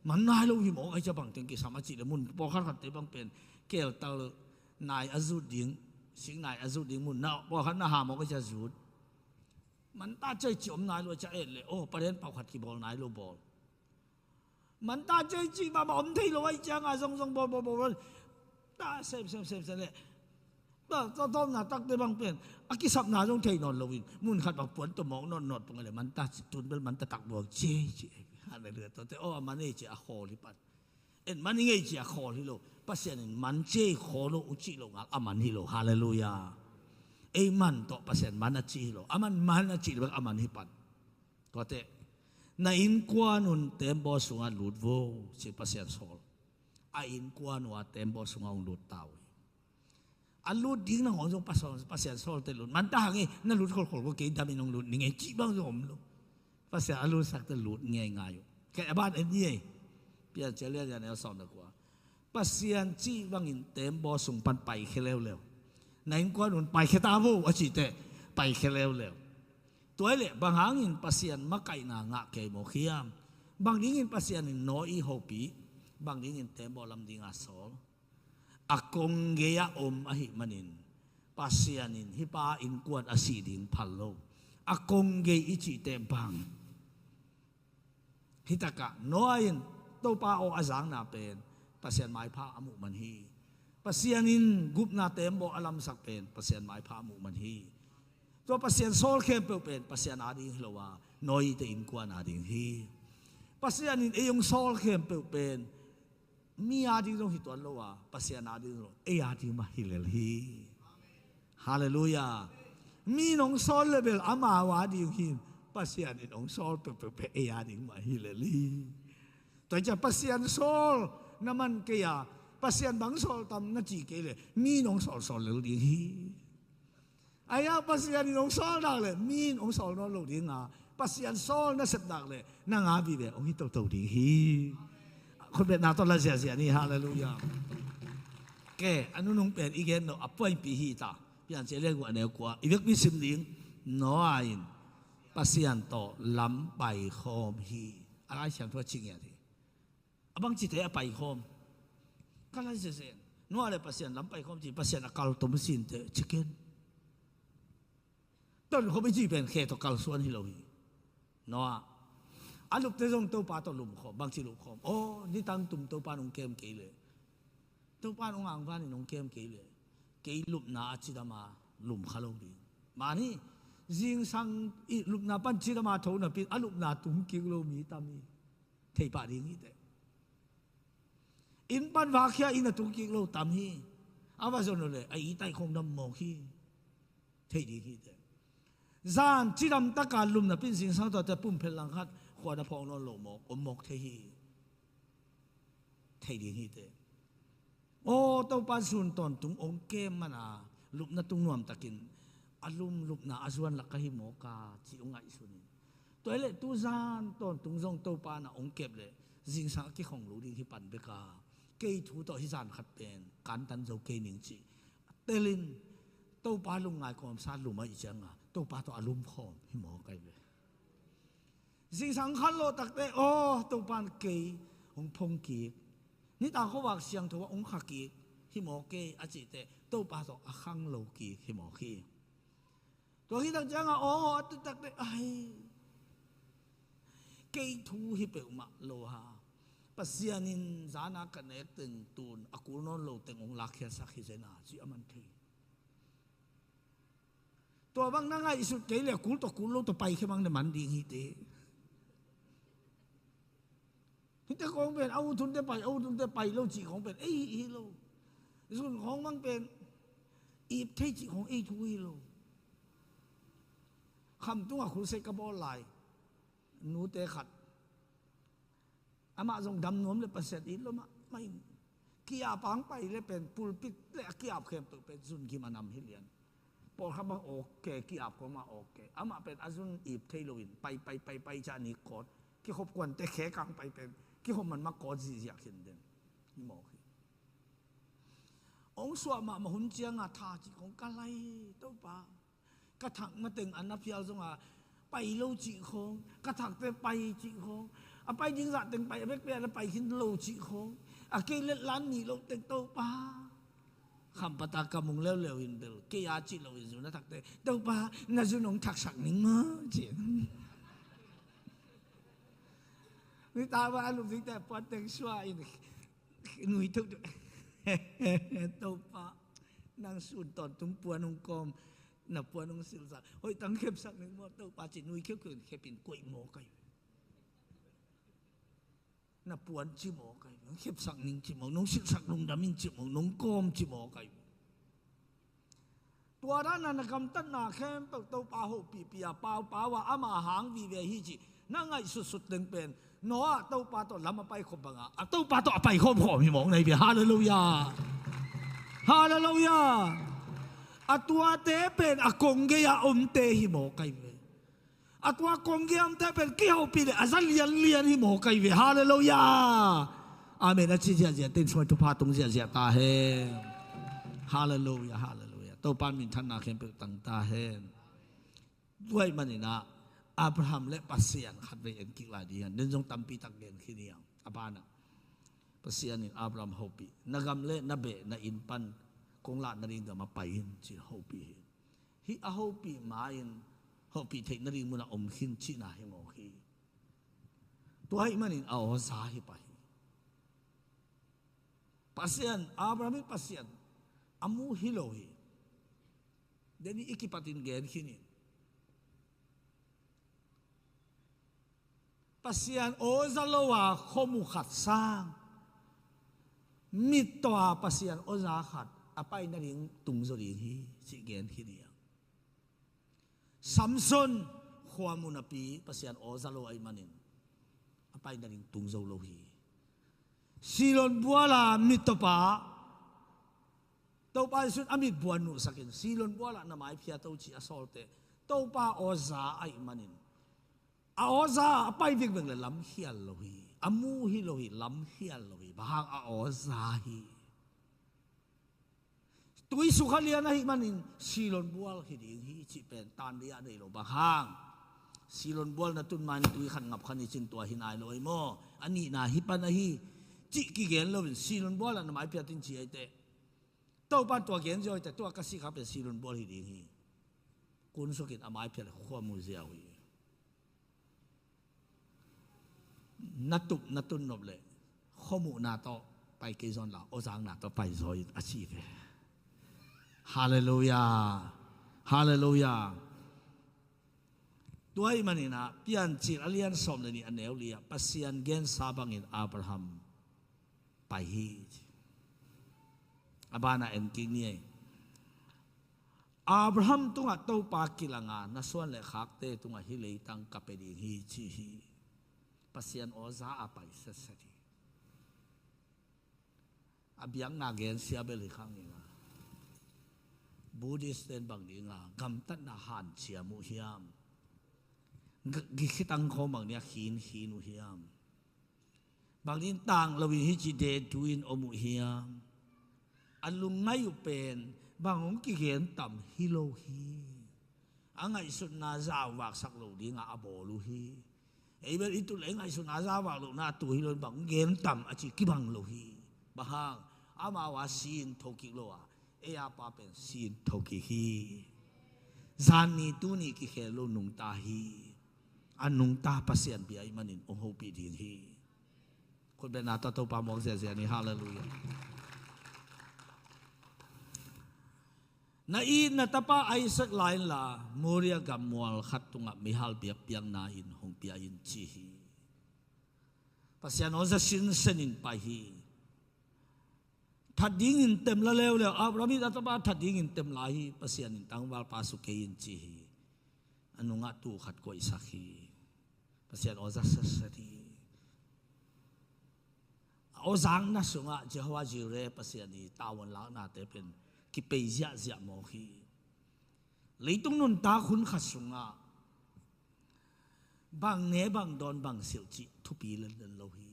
man nai lo hi mawk ahi cia bangteng kisam a cih le mun pawlkhat khatte bang pen keltal nai a zut ding, sing nai a zut ding mun na pawlkhat na ha mawk ahi cia zut. Man ta cei cih om nai lo ahi cia et le aw palen pau khat kibawl nai lo bawl. Man ta cei cih mahmah om thei lo ahi cianga zongzong bawl bawl bawl bawl. Ta sem sem sem sem le ta tawtawpna takte bang pen a kisapna zong thei nawn loin mun khat bang puan tawh mawk nawtnawt pung a le man ta tun bel man ta tak buang cei cih. Halleluiah. Tuate aw a man ei cih a khawl hi pan. En man i ngei ci a khawl hi lo. Pasian in man ci a khawl lo uh cih lo ngal a man hi lo. Halleluiah. Ei man tawh Pasian man a cih hi lo. A man man a cih lo bek a man hi pan. Tuate, na innkuan un tembaw sungah lut vo, ci Pasian sawl. A innkuan uh a tembaw sungah hong lut ta uh hi. A lut ding nangawn zong Pasian, Pasian sawlte lut man ta hang hi, na lut kholkhol ko kei damin hong lut ning ei cih bang zong om lo. Pasian a lutsakte lut ngeingai uh. Kei a ban en ni ei. Piancil lian lian el sawm na kua. Pasian cih bangin tembaw sung pan paikhia leuleu. Na innkuan un paikhia ta vo a cih teh paikhia leuleu. Tua hi leh bang hangin Pasian makaihna ngah kei mawk hiam? Bang dingin Pasian in Noah i hopih? Bang dingin tembaw lam dinga sawl? A kong gei-ah om ahih manin Pasian in hih pa innkuan a sih ding phal lo. A kong gei i cihte bang? Hih takah Noah in Topa aw a zakna pen Pasian maipha a muh man hi. Pasian in gupna tembaw a lamsak pen Pasian maipha a muh man hi. Tua Pasian sawl khempeuh pen Pasian ading hi lo a, Noah te innkuan ading hi. Pasian in ei hong sawl khempeuh pen mi ading zong hi tuan lo a, Pasian ading zong ei ading mah hi lel hi. Halleluiah. Mi in hong sawl le bel amau ading hi. Pasian in hong sawl peuhpeuh pen ei ading mah hi lel hi. Tua hi ciang Pasian sawl na man kei a, Pasian bang sawl tam na ci kei leh mi in hong sawlsawl lel ding hi. Ahi a, Pasian in hong sawl nak leh mi in hong sawl nawn lo ding a, Pasian sawl na sep nak leh nang a vive hong hi toto ding hi. Khutbetna tawh la ziahziah ni. Halleluiah. Ke a nunung pen i gen lo a puaipi hi ta. Piancil lian guk a neu kua i vekpi sim ding. Noah in Pasian tawh lam paikhawm hi. A Lai Siangtho a ci ngiat hi. A bangcite a paikhawm? Ka la zezen. Noah le Pasian lam paikhawm ci, Pasian a kal tom sinte ciken. Tonkhop i ci pen khe tawh kalsuan hi lo hi. Noah a lupte zong Topa tawh lumkhawm, bangci lumkhawm? Aw, nitang tum Topa in hong kem kei leh, Topa in hong angvanin hong kem kei leh kei lupna a cidama lumkha lo ding. Mani zingsang i lupna pan cidama tho napi a lupna tungkik lo mi tam hi. Thei pah ding hi teh. Inn pan vakhia inn a tungkik lo tam hi. A va zon lo le a i taih khong dam mawk hi. Thei ding hi teh. Zan cidam taka lum napi zingsang tawh teh pumphel langkhat khua na phawk nawn lo mawk om mawk thei hi. Thei ding hi teh. Aw, Topa sun tawntung ong kem mana lupna tung nuamtakin a lum lupna a zuan lak ka hi mawk a ci ong ngaihsun in. Tua hi leh tuzan tawntung zong Topa na ong kep leh zingsang a kikhong lo ding hi pan bek a, kei thu tawh hi zan khat pen kantan zo kei ning ci. Telin Topa lungngai kawmsa lum a i cianga Topa tawh a lumkhawm hi mawk ai ve. Zingsang khan lawh takte aw Topa in kei hong phong kik, nitak khuavak siangtho ah hong kha kik hi mawk kei a cihte Topa tawh a khang lo kik hi mawk hi. Tua hi tak cianga aw a tu takte ai kei thu hi peuhmah lo ha. Pasian in zana ka nek teng tun a kul nawn lo teng hong lakkhiatsak hi zena ci a man thei. Tua bang na ngaihsut kei le kul tawh kul lo tawh paikhia bang na man ding hi te. Hite khawng pen a uthunte pai, a uthunte pai lo cih khawng pen ei hi lo. Zun khawng bang pen ip thei cih khawng ei thu hi lo. Kham tungah khulsei ka bawl lai nute khat. Amah zong dam nuam le Pasian it lo mahmah in ki-ap ang pai le pen pulpit le a ki-ap khempeuh pen zun gim a nam hi lian. Pawlkhat bang awk ke ki-ap kawngmah awk ke amah pen a zun ip thei loin pai pai pai pai ca ni kawt kikhop kuante khekang pai pen kikhop man mah kawt zihziah khin den. Hi mawk hi. Ong suah mahmah hun cianga tha cih kong ka lai Topa. Ka thak mateng a na phial zonga pai lo cih khawng, ka thakte pai cih khawng, a pai ding zah teng pai a bekbek a na pai khin lo cih khawng, a kei let lan nih loh teng Topa. Khampata ka mung leuleu in bel kei a cih lo in zun a thakte Topa na zun hong thaksak ning maw ci. Nitak a a lum dingte puan teng suah in nui thuk Topa nang sun tawntung puan hong kawm. Na puan hong silsak hoih tang khepsak ning maw Topa ci nui khiukheu in khepin koih maw kai. Na puan ci mawk ahi ve, nong khepsak ning ci mawk, nong silhsak lungdam ing ci mawk, nong kawm ci mawk ahi ve. Tua dan a na gamtatna khempeuh Topa hopihpih a, paupau a, ama hang vive hi cih na ngaihsutsut teng pen Noah Topa tawh lam a paikhop bang a, a Topa tawh a paikhawm khawm hi mawk na hi ve. Halleluiah. Halleluiah. A tuate pen a kong gei a omte hi mawk ahi ve. A tua kong gei a omte pen kihopih leh a za lianlian hi mawk ahi ve. Halleluiah. Amen. A ci ziahziah teng sungah thupha tung ziahziah ta hen. Halleluiah. Halleluiah. Topa in minthanna khempeuh tang ta hen. Tua ahih manin ah Abraham le Pasian khatvei en kik lai ding hi hang. Den zong tampi tak gen khin hi hang. A banah Pasian in Abraham hopih, na gam le na beh na inn pan kong lah nading gam ah pai in ci-in hopih hi. Hih a hopih ma-in hopih theih nading munah om khin cihna hi mawk hi. Tua ahih manin a awza hi pah hi. Pasian, Abraham in Pasian a mu hi lo hi. Deni i kipatin gen khin in. Pasian awza lo a khuamu khat sang, mittaw a Pasian awza khat a pai nading tung zaw ding hi, cih gen khin hi. Samson khuamu napi Pasian awza lo ahih manin a pai nading tung zo lo hi. Silon bual a mittawpa Topa Jesuh in a mit buan nuhsakin Silon bual ah na mai phiat o ci a sawlte Topa awza ahih manin a awza a pai vekvek le lamkhial lo hi. A mu hi lo hi, lamkhial lo hi. Bang hang a awza hi. Tui sukha lian ahih manin Silon bual hi ding hi cih pen tan ding a nei lo. Bang hang Silon bual na tun ma-in tui khat ngap kha ni cin tua hi nai lo ei maw? A nihna hi pan ahi cih kigen loin Silon bual ah na mai phiat in ci ahi teh. Topa in tua gen ziau ahi teh tua ka sih kha pen Silon bual hi ding hi. Kun sukin a mai phiat le khuamu ziau hi. Na tup na tun nop le khuamuhna tawh pai kei zaw inla awzakna tawh pai zaw in a ci ve. Halleluiah. Halleluiah. Tua ahih manin ah Piancil a lian sawm le nih a neu li ah Pasian gensa bangin Abraham pai hi. A banah en kik ni ei. Abraham tungah Topa kilang a, na suan le khakte tungah hih leitang ka pia ding hi ci hi. Pasian awza a pai setset hi. A biakna gensia bel hi khang ing a, Buddhist ten bang ding a gamtatna hanciam uh hiam? G-, gikhitang khawng bang ding a khinkhin uh hiam? Bang ding tang loin hih ci dengtu in om uh hiam? A lungngaih uh pen bang hong kigen tam hi lo hi. A ngaihsutna zauvaksak lo dingah a bawl uh hi. Ei bel i tut le i ngaihsutna zauvak lohna tu hi lo in bang hong gen tam a ci kibang lo hi. Bang hang amau a si in tho kik lo a, ei a pa pen si in tho kik hi. Zan ni tu ni kikhel lo nungta hi. A nungta Pasian bia ahih manin hong hopih ding hi. Khutbetna tawh Topa muak ziahziah ni. Halleluiah. Na it na tapa Isaac la inla Moria gam mual khat tungah meihal biakpiakna in hong pia in ci hi. Pasian awza sinsen in pai hi. That dingin temla leuleu, Abraham in a tapa that dingin temla hi, Pasian in tangvalpa suk kei in ci hi. A nungah tuu khat koihsak hi. Pasian awza setset hi. A awzakna sungah Jehovah Jireh Pasian i tavuan laknate pen kipei ziahziah mawk hi. Leitung nuntak hun khat sungah bang ne bang dawn bang silh cih thupi lenlen lo hi.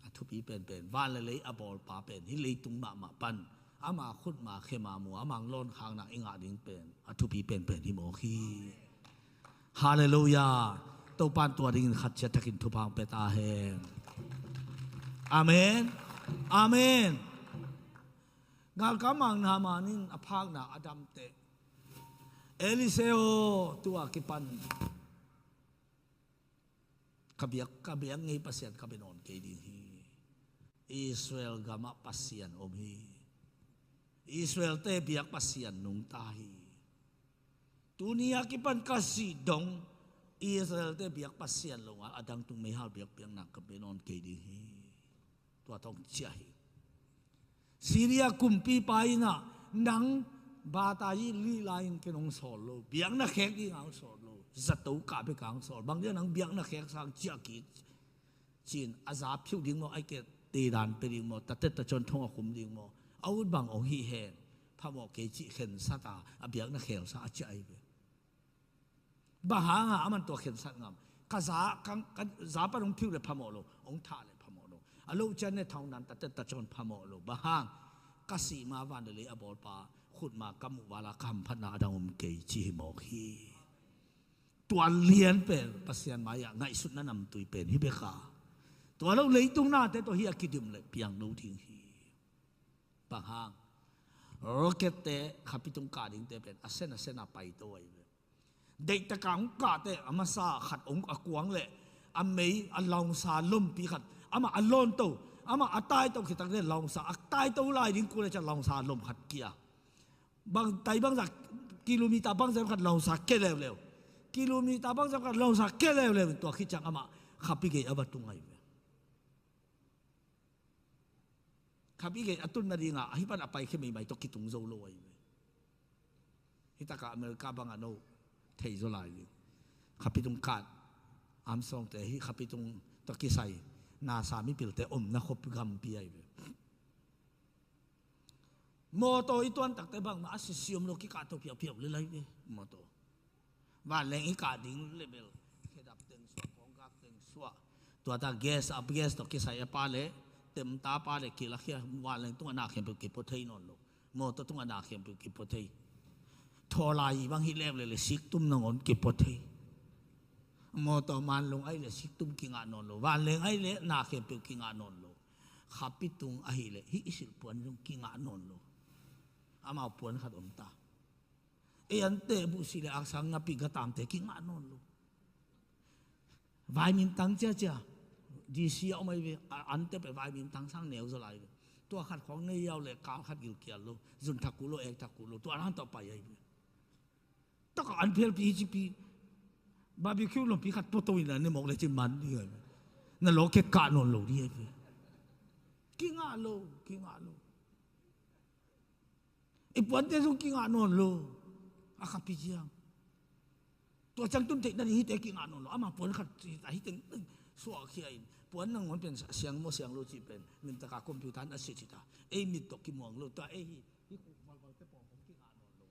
A thupi penpen van le lei a bawlpa pen hih leitung mahmah pan ama khutma khema mu a manglawn khakna i ngah ding pen a thupi penpen hi mawk hi. Halleluiah. Topa in tua dingin khat ciat thakin thupha hong pia ta hen. Amen. Amen. Galkap mang Naaman in a phakna a damteh, Eliseo, tua kipan ka biak, ka biak ngei Pasian ka bia nawn kei ding hi. Israel gamah Pasian om hi. Israelte biak Pasian nungta hi. Tuni a kipan ka sih dong Israel-te biak Pasian lo ngal a dang tung meihal biakpiakna ka pia nawn kei ding hi. Tua tawh hong ciah hi. Syria kumpipa in ah, nang bata i lih lai-in ken hong sawl lo, biakna khek ding a hong sawl lo, zato kah bek a hong sawl. Bang dia nang biakna khek sang ciah kik ci-in a za phiuh ding maw, ai ke te dan pe ding maw, tatet tacawn thong a khum ding maw, a ut bang hong hih hen, phamawh kei cih khensat a, a biakna kheksa a ciah ahi ve. Bang hanga aman tua khensat ngam? Ka za, ka, ka za pan hong phiuh le phamawh lo, hong thah le phamawh lo. A loh ciang ne thau nan tatet tacawn phamawh lo. Bang hang? Ka sih ma van le lei a bawlpa khut ma ka muh vala ka hamphatna a dang om kei ci hi mawk hi. Tua lian pen Pasian mai-ah ngaihsutna namtui pen hi bek a. Tua lo leitung nate tawh hi a kidim le piang lo ding hi. Bang hang? Rocket-te khapi tung kah dingte pen a sen a sen a paito ahi ve. Deihtaka hong kahte a masa khat hong a kuang leh a mei a lawngsa lompi khat, amah a lawnto, amah a taito khit tak leh lawngsa a taito lai ding kul leh ciang lawngsa lom khat kia. Bang tai bangzah, kilometer bangzah khat lawngsa kia leuleu. Kilometer bangzah khat lawngsa kia leuleu. Tua khit ciang amah khapi gei a va tung ahi ve. Khapi gei a tun nadingah ahi pan a paikhia meimai tawh kitung zo lo ahi ve. Hitakah America bangah no thei zaw lai ding. Khapi tung kah, Armstrong-te hi khapi tung tawh kisai NASA mipilte omna khop gampi ahi ve. Mawtaw i tuan takte bangmah a sisiam lo kikah to piaupiau le lai ve. Mawtaw vanleng i kah ding le bel khedap teng suah, kawngkak teng suah. Tua ta gas, up gas tawh kisai a pa le, temta pa le kilakhia, vanleng tungah na khempeuh kipua thei nawn lo. Mawtaw tungah na khempeuh kipua thei. Thawlai bang hi leuleu le siktum nangawn kipua thei. Mawtaw manlung ahi le siktum kingah nawn lo. Vanleng ahi le na khempeuh kingah nawn lo. Khapi tung ahi le hih i silh puan zong kingah nawn lo. Amau puan khat om ta. Ei ante buhsi le aksang ngapi gatamte kingah nawn lo. Vaimim tang ciacia. D C a om ahi ve, a ante pe vaimim tang sang neu zaw lai ve. Tua khat khawng nei yau le kal khat gilkial lo. Zun thak uh lo, ek thak uh lo. Tua nan tawh pai ahi ve. Taka an phelpi hi cipi. Barbecue lompi khat poto in a ne mawk le cin man ding ahi ve. Na lawh kek kah nawn lo ding ahi ve. Kingah lo, kingah lo. I puante zong kingah nawn lo. A khapi ciang. Tua ciang tun theih nading hite kingah nawn lo. Ama puan khat a hi teng suahkhia in. Puan nangawn pen siang maw siang lo cih pen. Min taka computer na sit hita. Ei mit tawh kimuang lo. Tua ei hi. Hi khuk valvalte pawng pawng kingah nawn lo.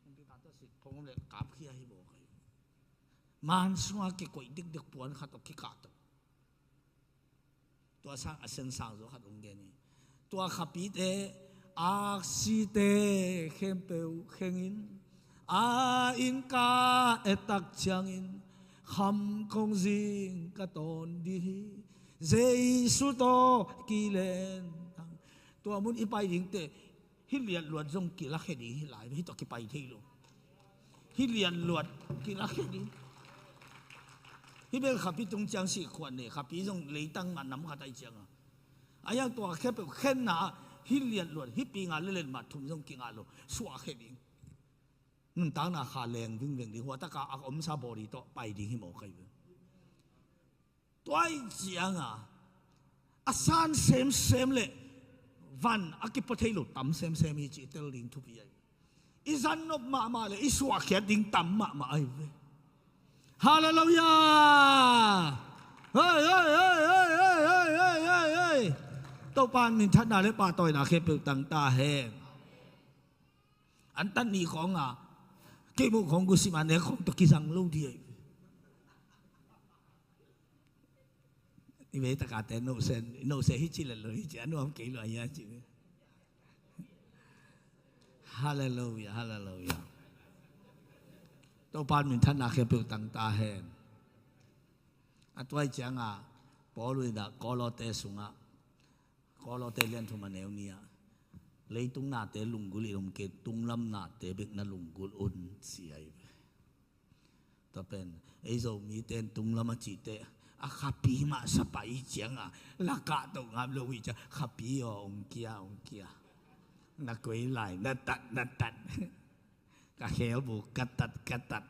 Computer tawh sit pawng le kapkhia hi bawk ahi. Man sungah kikoih dikdik puan khat tawh kikah tawh. Tua sang a sen sang zaw khat hong gen hi. Tua khapite, aksite khempeuh khengin, a innka etak ciangin, kham kong zing ka tawn dih hi, Jesu tawh kilen. Tua mun i pai dingte, hih liatluat zong kilakhia ding hi lai, hih tawh kipai thei lo. Hih liatluat kilakhia ding. Hih bel khapi tung ciang sih khuan ne, khapi zong leitang mah nam khat ahi cianga. A yang tua khempeuh khenna, hih liatluat, hih pinga lelet mah thum zong kingah lo, suahkhia ding. Nuntakna kha leng vingveng ding, huataka a omsa body tawh pai ding hi mawk ahi ve. Tua ih cianga a san semsem le van a kipua thei lo tam semsem hi cih tel ding thupi ahi. I zan nop mahmah le i suahkhiat ding tam mahmah ahi ve. Halleluiah. Hei, hei, hei. Topan minthanna le pahtawina khempeuh tang ta hen. An tan ni khawng a kei muh khawng gusim a nek khawng tawh kizang lo dih ahi. I vei takate nohse, nohse hi ci le lo hi ci a nuam kei lo ahi a ci. Halleluiah, halleluiah. Topan minthanna khempeuh tang ta hen. A tuai cianga Paul in a Kawlawte sungah Kawlawte lian thum a neu nih ah leitung nate lunggulh in om kei, tunglam nate bek na lunggulh un ci ahi ve. Tua pen ei Zomite in tunglam a cihte a khapi mah sapah i cianga lakah toh ngam lo i ciang khapi aw ong kia ong kia. Na koi lai na tat na tat. Ka khelbuk ka tat ka tat.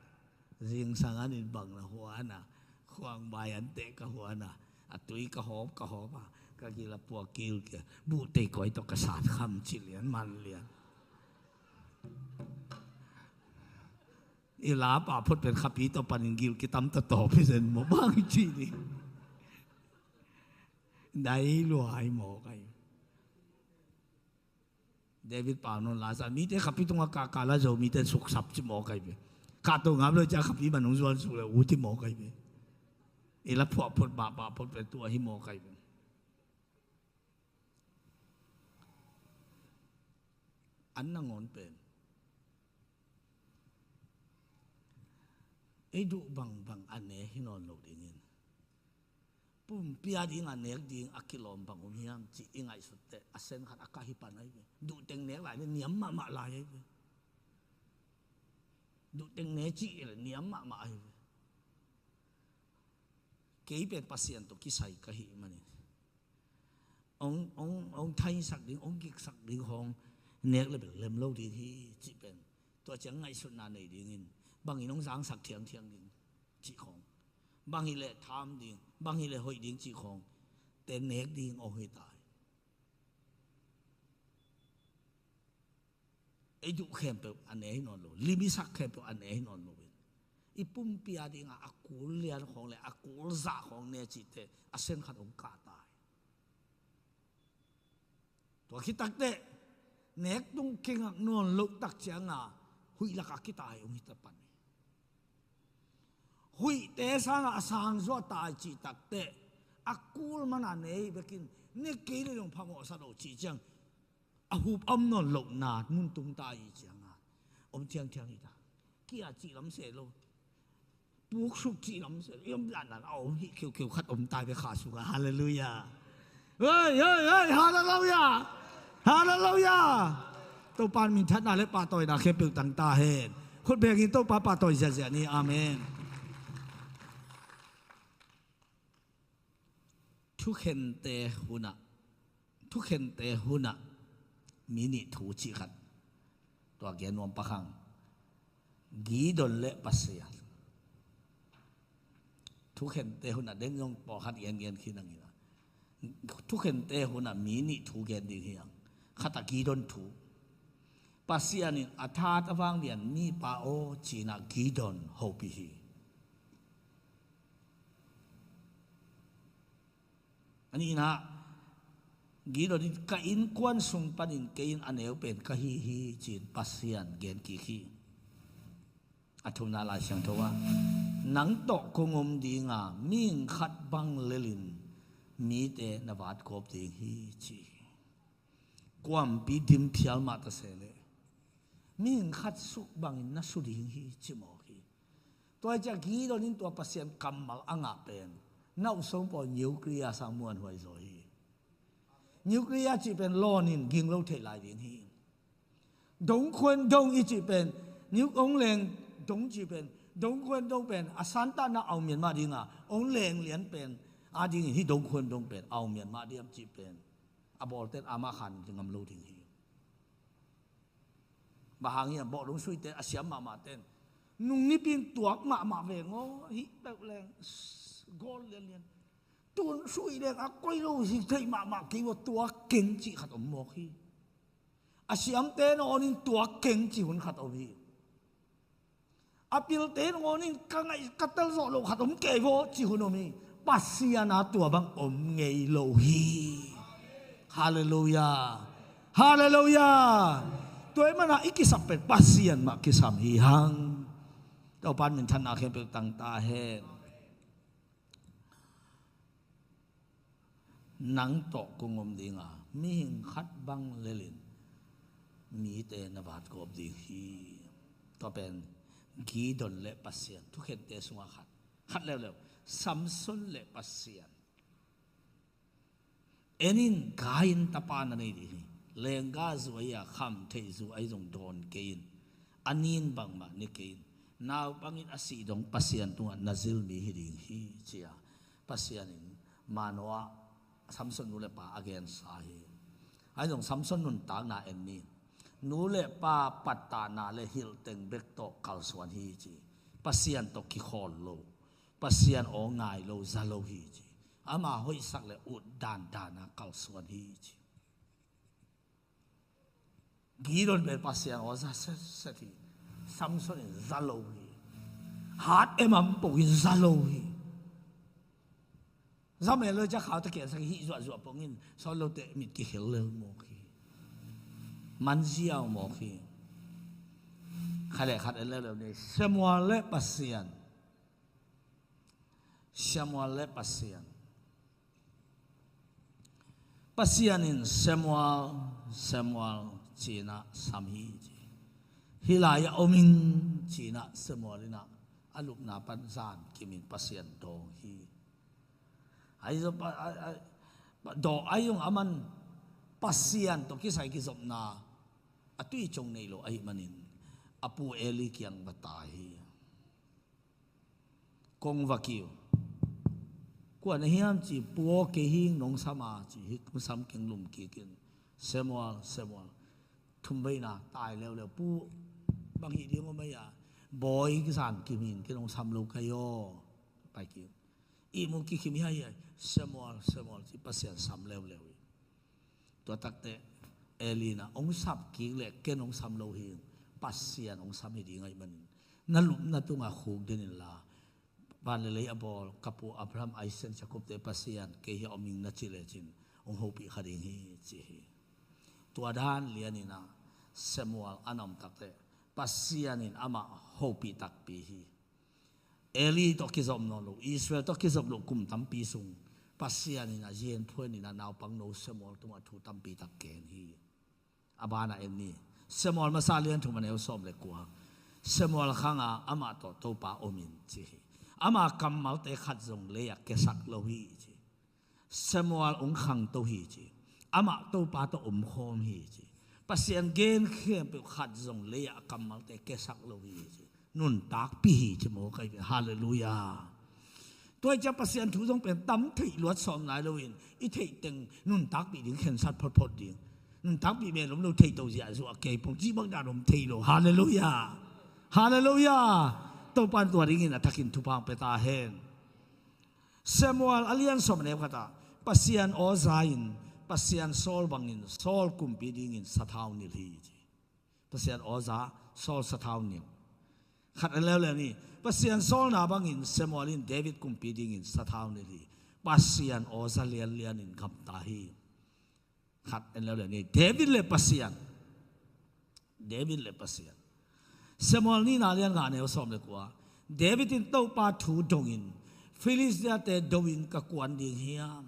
Zingsang an in bang na huan a, khuang bai an teh ka huan a, a tui ka hawp ka hawp a, ka gil a puak kil kia, buhtei koi tawh ka sat kham ci lian man lian. I lapa phot pen khapi tawh panin gil kitam ta tawp hi zen maw bang ci ni. Dai lua ai maw kai. David pau non la sa mite khapi tunga kaka la zo mite suksap ci maw kai ve. Ka to ngam lo cia khapi man nung zuan suk le u ci maw kai ve. I la phuah phot ba pa phot pen tua hi maw kai ve. An nangawn pen ei duh bangbang a ne hi nawn lo dingin pumpi a ding a nek ding a kilawm bang om hiam cih i ngaihsut teh a sen khat a kah hi pan ahi ve. Duh teng nek lai le niam mahmah lai ahi ve. Duh teng ne cih le niam mahmah ahi ve. Kei pen Pasian tawh kisai ka hih manin ong, ong, ong thaisak ding, ong giksak ding hong nek le bel lem lo ding hi cih pen tua ciang ngaihsutna nei dingin bangin ong zangsak thiangthiang ding cih khong, bang hi le tham ding, bang hi le hoih ding cih khong te nek ding ong hi tai. Ei duh khempeuh a ne hi nawn lo, limisak khempeuh a ne hi nawn lo in i pumpi a dinga a kul lian khawng le a kul zah khawng ne cihte a sen khat ong kah tai. Tua khit takteh nek tung kingak nawn loh tak cianga huih laka kitai ong hi ta pan hi. Huihte sanga a sang zua tai cih takteh a kul mana ne hi bekin ne kei le dong phamawhsa lo cih ciang a hup a om nawn lohna mun tung ta hi cianga om thiangthiang hi ta. Kia cih lam se lo, puksuk cih lam se lo, i om dan dan a om hi khiukheu khat om tai ve kha sunga. Halleluiah. Hei, hei, hei, halleluiah. Halleluiah. Topa minthanna le pahtawina khempeuh tang ta hen. Khut bengin Topa pahtawi ziahziah ni. Amen. Thukhente hunah, thukhente hunah mi nih thu cih khat tua gen nuam pakhang. Gideon le Pasian. Thukhente hunah deng zong pawlkhat gengen khi nangin a thukhente hunah mi nih thu gen ding hi ang. Khat a Gideon thu. Pasian in a that a vang lian mipa aw cinah Gideon hopih hi. A nihna Gideon in ka innkuan sung panin kei in a neu pen ka hi hi ci-in Pasian gen kik hi. A thumna Lai Siangtho ah nang tawh kong om dinga mihing khat bang lelin mite na vat kawp ding hi ci hi. Kuampi dim phial mah ta se leh mihing khat suk bangin na su ding hi ci mawk hi. Tua hi ciah Gideon in tua Pasian kammal a ngah pen nauhsong pawl nuclear sang muanhuai zaw hi. Nuclear cih pen lawnin ging lo theih lai ding hi. Dongkhuan dong i cih pen, nu ong leng dong cih pen, dongkhuan dong pen a santahna au mianmah dinga ong leng lian pen a dingin hi dongkhuan dong pen au mianmah diam cih pen a bawlten ama khan ngam lo ding hi. Bang hang hiam bawh dong suite a siam mahmah ten nung nipin tuak mahmah veng aw hih peuh leng gol lianlian tun sui leng a koi lo hi thei mahmah kei uh a tuak keng cih khat om mawk hi. A siamte na awnin tuak keng cih hun khat om hi. A pilte na awnin ka ngaih ka tel zawh loh khat om kei vaw cih hun om hi. Pasian a tua bang om ngei lo hi. Halleluiah. Halleluiah. Tua ahih mana i kisam pen Pasian mah kisam hi hang. Topan minthanna khempeuh tang ta hen. Nang tawh kong om dinga mihing khat bang lelin mite na vat kawp ding hi. Tua pen Gideon le Pasian thukhente sunga khat, khat leuleu Samson le Pasian. En in gai in tapa na nei ding hi. Lengga zuai a kham theih zu ahi zong dawn kei in a nin bangmah ne kei in naupangin a sih dong Pasian tungah na zil mi hi ding hi cia Pasian in Manoah Samson nu le pa a gensa hi. Ahi zong Samson nuntakna en ni. Nu le pa pattahna le hilh teng bek tawh kalsuan hi ci. Pasian tawh kikhawl lo, Pasian aw ngai lo, za lo hi ci. Ama hoihsak le ut dandan a kalsuan hi ci. Gideon pen Pasian aw za setset hi. Samson in za lo hi. Hat em am po in za lo hi. Za mel lo ca khau ta kian sak hi zuahzuah pong in sawl lote mit kikhel lel mawk hi. Man ziau mawk hi. Khat le khat en leuleu ni. Samuel le Pasian. Samuel le Pasian. Pasian in Samuel, Samuel ci-in ah sam hi ci. Hih lai-ah om ing ci-in ah Samuel in ah a lupna pan zan kimin Pasian dawng hi. Ahi zong pa, a, a, pa, dawh ahi zong aman Pasian tawh kisai kizopna a tui cong nei lo ahih manin a pu Eli kiang va tai hi. Kong va kiu. Kua na hiam ci, pu aw kei hi ing, nong sam a ci hi, kong sam keng lum kik in. Samuel, Samuel. Thum veina tai leuleu, pu bang hih ding om ei a, bawi kizan kim hi ing, kei nong sam lo ka hi aw. Pai kik. Ihmu kikhim hi hai hai. Samuel, Samuel ci Pasian sam leuleu hi. Tua takte Eli in ah hong sap kik leh ken hong sam lo hi ing, Pasian hong sam hi ding ahih manin na lupna tungah khuk den inla, van le lei a bawl ka pu Abraham, Isaac, Jacob-te Pasian kei hiah om ing na cih lecin hong hopih kha ding hi ci hi. Tua dan lian in ah Samuel a na om takte Pasian in amah hopih takpi hi. Eli tawh kizom nawn lo, Israel tawh kizom lo kum tampi sung Pasian in a yen phuan in a naupangno Samuel tungah thu tampi tak gen hi. A banah en ni. Samuel masa lian thum a neu sawm le kua. Samuel khanga amah tawh Topa om in ci hi. Ama kammalte khat zong lei-ah kiasak lo hi ci. Samuel hong khangto hi ci. Amah Topa tawh omkhawm hi ci. Pasian gen khempeuh khat zong lei-ah a kammalte kiasak lo hi ci. Nuntakpih hi ci maw, kai ve. Halleluiah. Tua hi ciang Pasian thu zong pen tam theih luat sawm nai loin i theih teng nuntakpih ding khensat photphot ding. Nuntakpih men om lo thei to ziahzuah kei pong cih bang dan om thei lo. Halleluiah. Halleluiah. Topa in tua dingin a thakin thupha hong pia ta hen. Samuel a lian sawm a neu khatah Pasian aw za in Pasian sawl bangin sawl kumpi dingin sathau nilh hi ci. Pasian aw za sawl sathau nilh. Khat en leuleu ni. Pasian sawlna bangin Samuel in David kumpi dingin sathau nilh hi. Pasian aw za lianlian in gamta hi. Khat en leuleu ni. David le Pasian. David le Pasian. Samuel nihna lian nga neu sawm le kua. David in Topa thu dongin Filistia-te do in ka kuan ding hiam?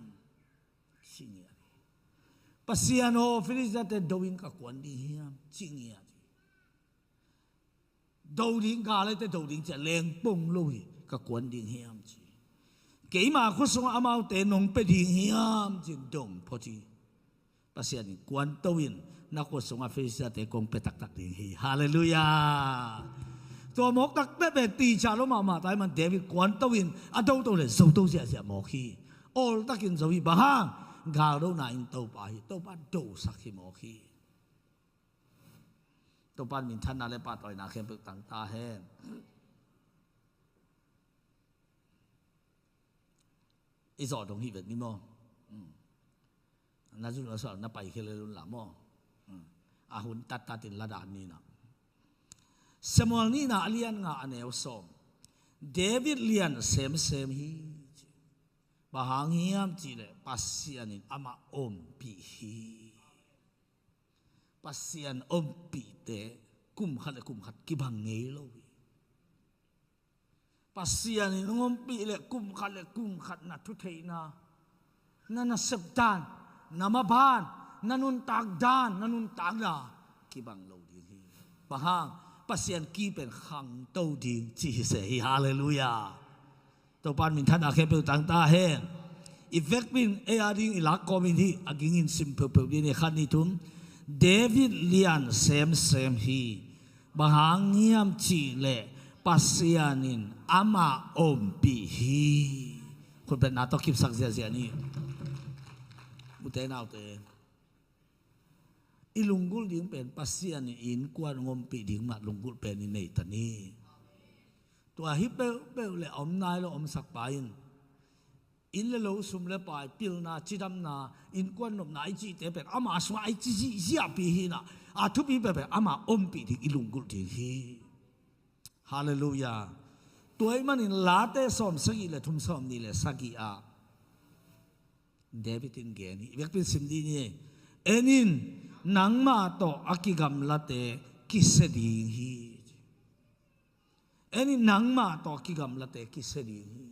Ci ngiat. Pasian aw, Filistia-te do in ka kuan ding hiam? Ci ngiat. Do ding, galaite do ding cia lengpong lo hi, ka kuan ding hiam ci. Keima khua sungah amaute nong pia ding hiam ci dong phot hi. Pasian in kuanto in na khua sungah Filistia-te kong pia taktak ding hi. Halleluiah. Tua mawk taktak pen ticah lo mahmah tai man David kuanto in a doto le zoto ziahziah mawk hi. Awltakin zo hi, bang hang? Galdona in Topa hi, Topa dosak hi mawk hi. Topa in minthanna le pahtawina khempeuh tang ta hen. I zawh dong hi vet ni maw? Na zun a sual na pai khia le lun la maw? A hun tattat in la dan ni na. Samuel nihna a lian nga a neu sawm. David lian semsem hi. Bang hang hiam cihleh Pasian in amah ompih hi. Pasian ompihte kum khat le kum khat kibang ngei lo hi. Pasian in hong ompih le kum khat le kum khat na thutheihna, na nasep dan, na maban, na nuntak dan, na nuntakna kibang lo ding hi. Bang hang? Pasian ki pen khangto ding ci hi se hi. Halleluiah. Topa in minthanna khempeuh tang ta hen. I vekpi in ei a ding i lak kawmin hih a gingin sim peuhpeuh ding hi. Khat, nih, thum. David lian semsem hi. Bang hang hiam cihleh Pasian in amah ompih hi. Khutbetna tawh kipsak ziahziah ni. Ute naute, i lunggulh ding pen Pasian in innkuan hong ompih ding mah lunggulh pen i nei ta ni. Tua hi peuhpeuh le a om nai lo omsakpa in inn le lo, sum le pai, pilna, cidamna, innkuan nopna i cihte pen ama sungah a i ci zihziahpih hi inah, a thupi peuhpeuh ama ompih ding i lunggulh ding hi. Halleluiah. Tua ahih manin Late sawmsagih le thum, sawmnih le sagih ah David in gen hi. I vekpi in sim dih ni. En in, nangmah tawh a kigamlate kisia ding hi. En in, nangmah tawh a kigamlate kisia ding hi.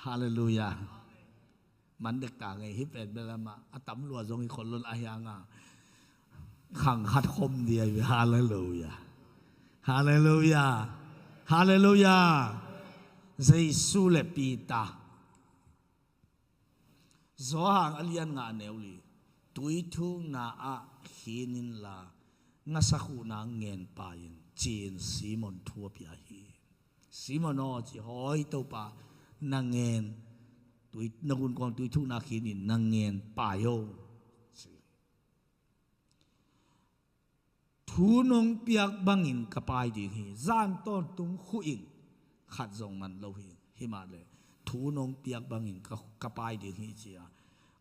Halleluiah. Man dek ta ngei hi pen bel amah a tam lua zong hi khol lo in, ahi hanga khang khat khom ding ahi ve. Halleluiah. Halleluiah. Halleluiah. Jesu le Peter. Johan a lian nga, a neu li. Tui thukna ah khin inla, ngasak huhna ngen pai in, ci-in Simon thu a pia hi. Simon aw, ci, hawi, Topa, na ngen, tui, na gunkuang tui thukna khin in, na ngen pai o, ci. Thu nong piak bangin ka pai ding hi. Zan tawntung khuh in khat zong man lo hi. Himahleh thu nong piak bangin ka, ka pai ding hi, ci-a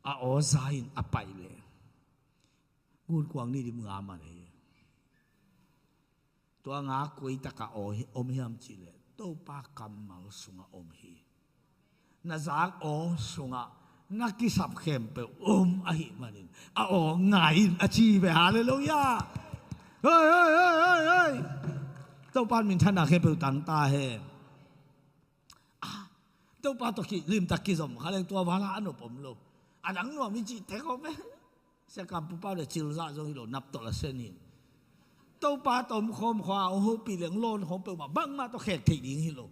a aw za in a pai leh gunkuang nih dim nga man hi. Tua nga koi takah aw hi, om hiam cih leh Topa kammal sungah om hi. Na zak aw sungah na kisap khempeuh om ahih manin a aw ngai in, a ci ve. Halleluiah. Hei, hei, hei, hei, hei. Topa in minthanna khempeuh tang ta hen. Ah, Topa tawh kilimtak kizom kha leng tua vala a nop om lo. A dang nuam i cih tek om e. Sia Kam Pu Pau le cil zah zong hi lo, nap tawh la sen hi. Topa tawh om khawm khua, hong hopih leng lawn khawm peuhmah bangmah tawh khek theih ding hi lo.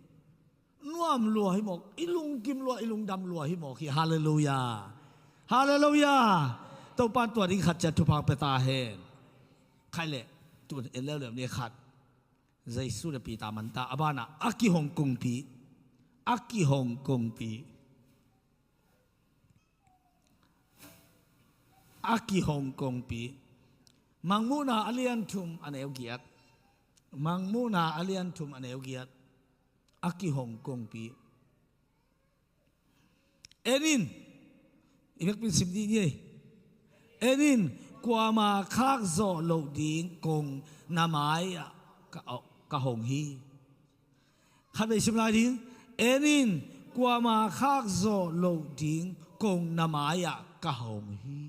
Nuam lua hi mawk, i lungkim lua, i lungdam lua hi mawk hi. Halleluiah. Halleluiah. Topa in tua ding khat ciat thupha pia ta hen. Khai leh, tu en leuleu ni khat. Jesu le Peter man ta, a banah a kihong kongpi. A kihong kongpi. A kihong kongpi. Mangmuhna a lian thum a neu giat. Mangmuhna a lian thum a neu giat. A kihong kongpi. En in. I vekpi in sim dih ni ei. En in, kuama khak zawh loh ding kong na mai-ah ka, ka hong hi. Khatvei sim lai ding. En in, kuama khak zawh loh ding kong na mai-ah ka hong hi.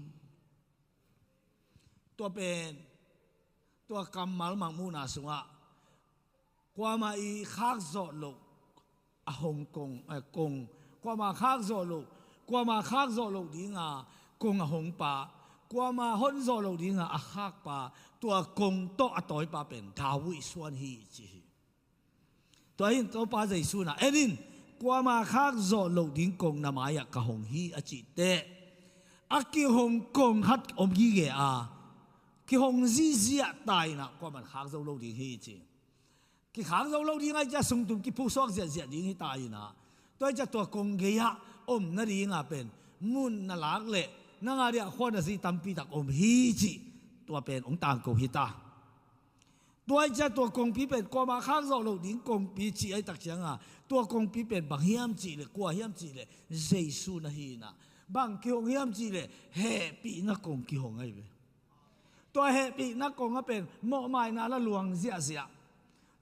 Tua pen, tua kammal Mangmuhna sungah kuama i khak zawh loh a hong kong, eh, kong, kuama khak zawh loh, kuama khak zawh loh dinga kong a hongpa, kuama hon zawh loh dinga a khakpa, tua kong tawh a tawipa pen David suan hi, ci hi. Tua hi in Topa Jesu in ah, en in, kuama khak zawh loh ding kong na mai-ah ka hong hi, a cih teh, a kihong kong khat om gige a, kihong ziahziah ta in ah, kuaman khak zo lo ding hi, ci. Kikhak zo lo ding ahih ciang sungtum kiphusuak ziahziah ding hi ta in ah, tua ahih ciang tua kong gei-ah om nadinga pen mun na lak leh nang a dingah khuanazi tampi tak om hi, cih tua pen hong tangko hi ta. Tua ahih ciang tua kongpi pen kuama khak zawh loh ding kongpi cih ahih tak cianga, tua kongpi pen bang hiam cih leh, kua hiam cih leh, Jesu na hi in ah. Bang kihong hiam cih leh, hehpihna kong kihong ahi ve. Tua hehpihna kong ah pen mawhmaina la luang ziahziah,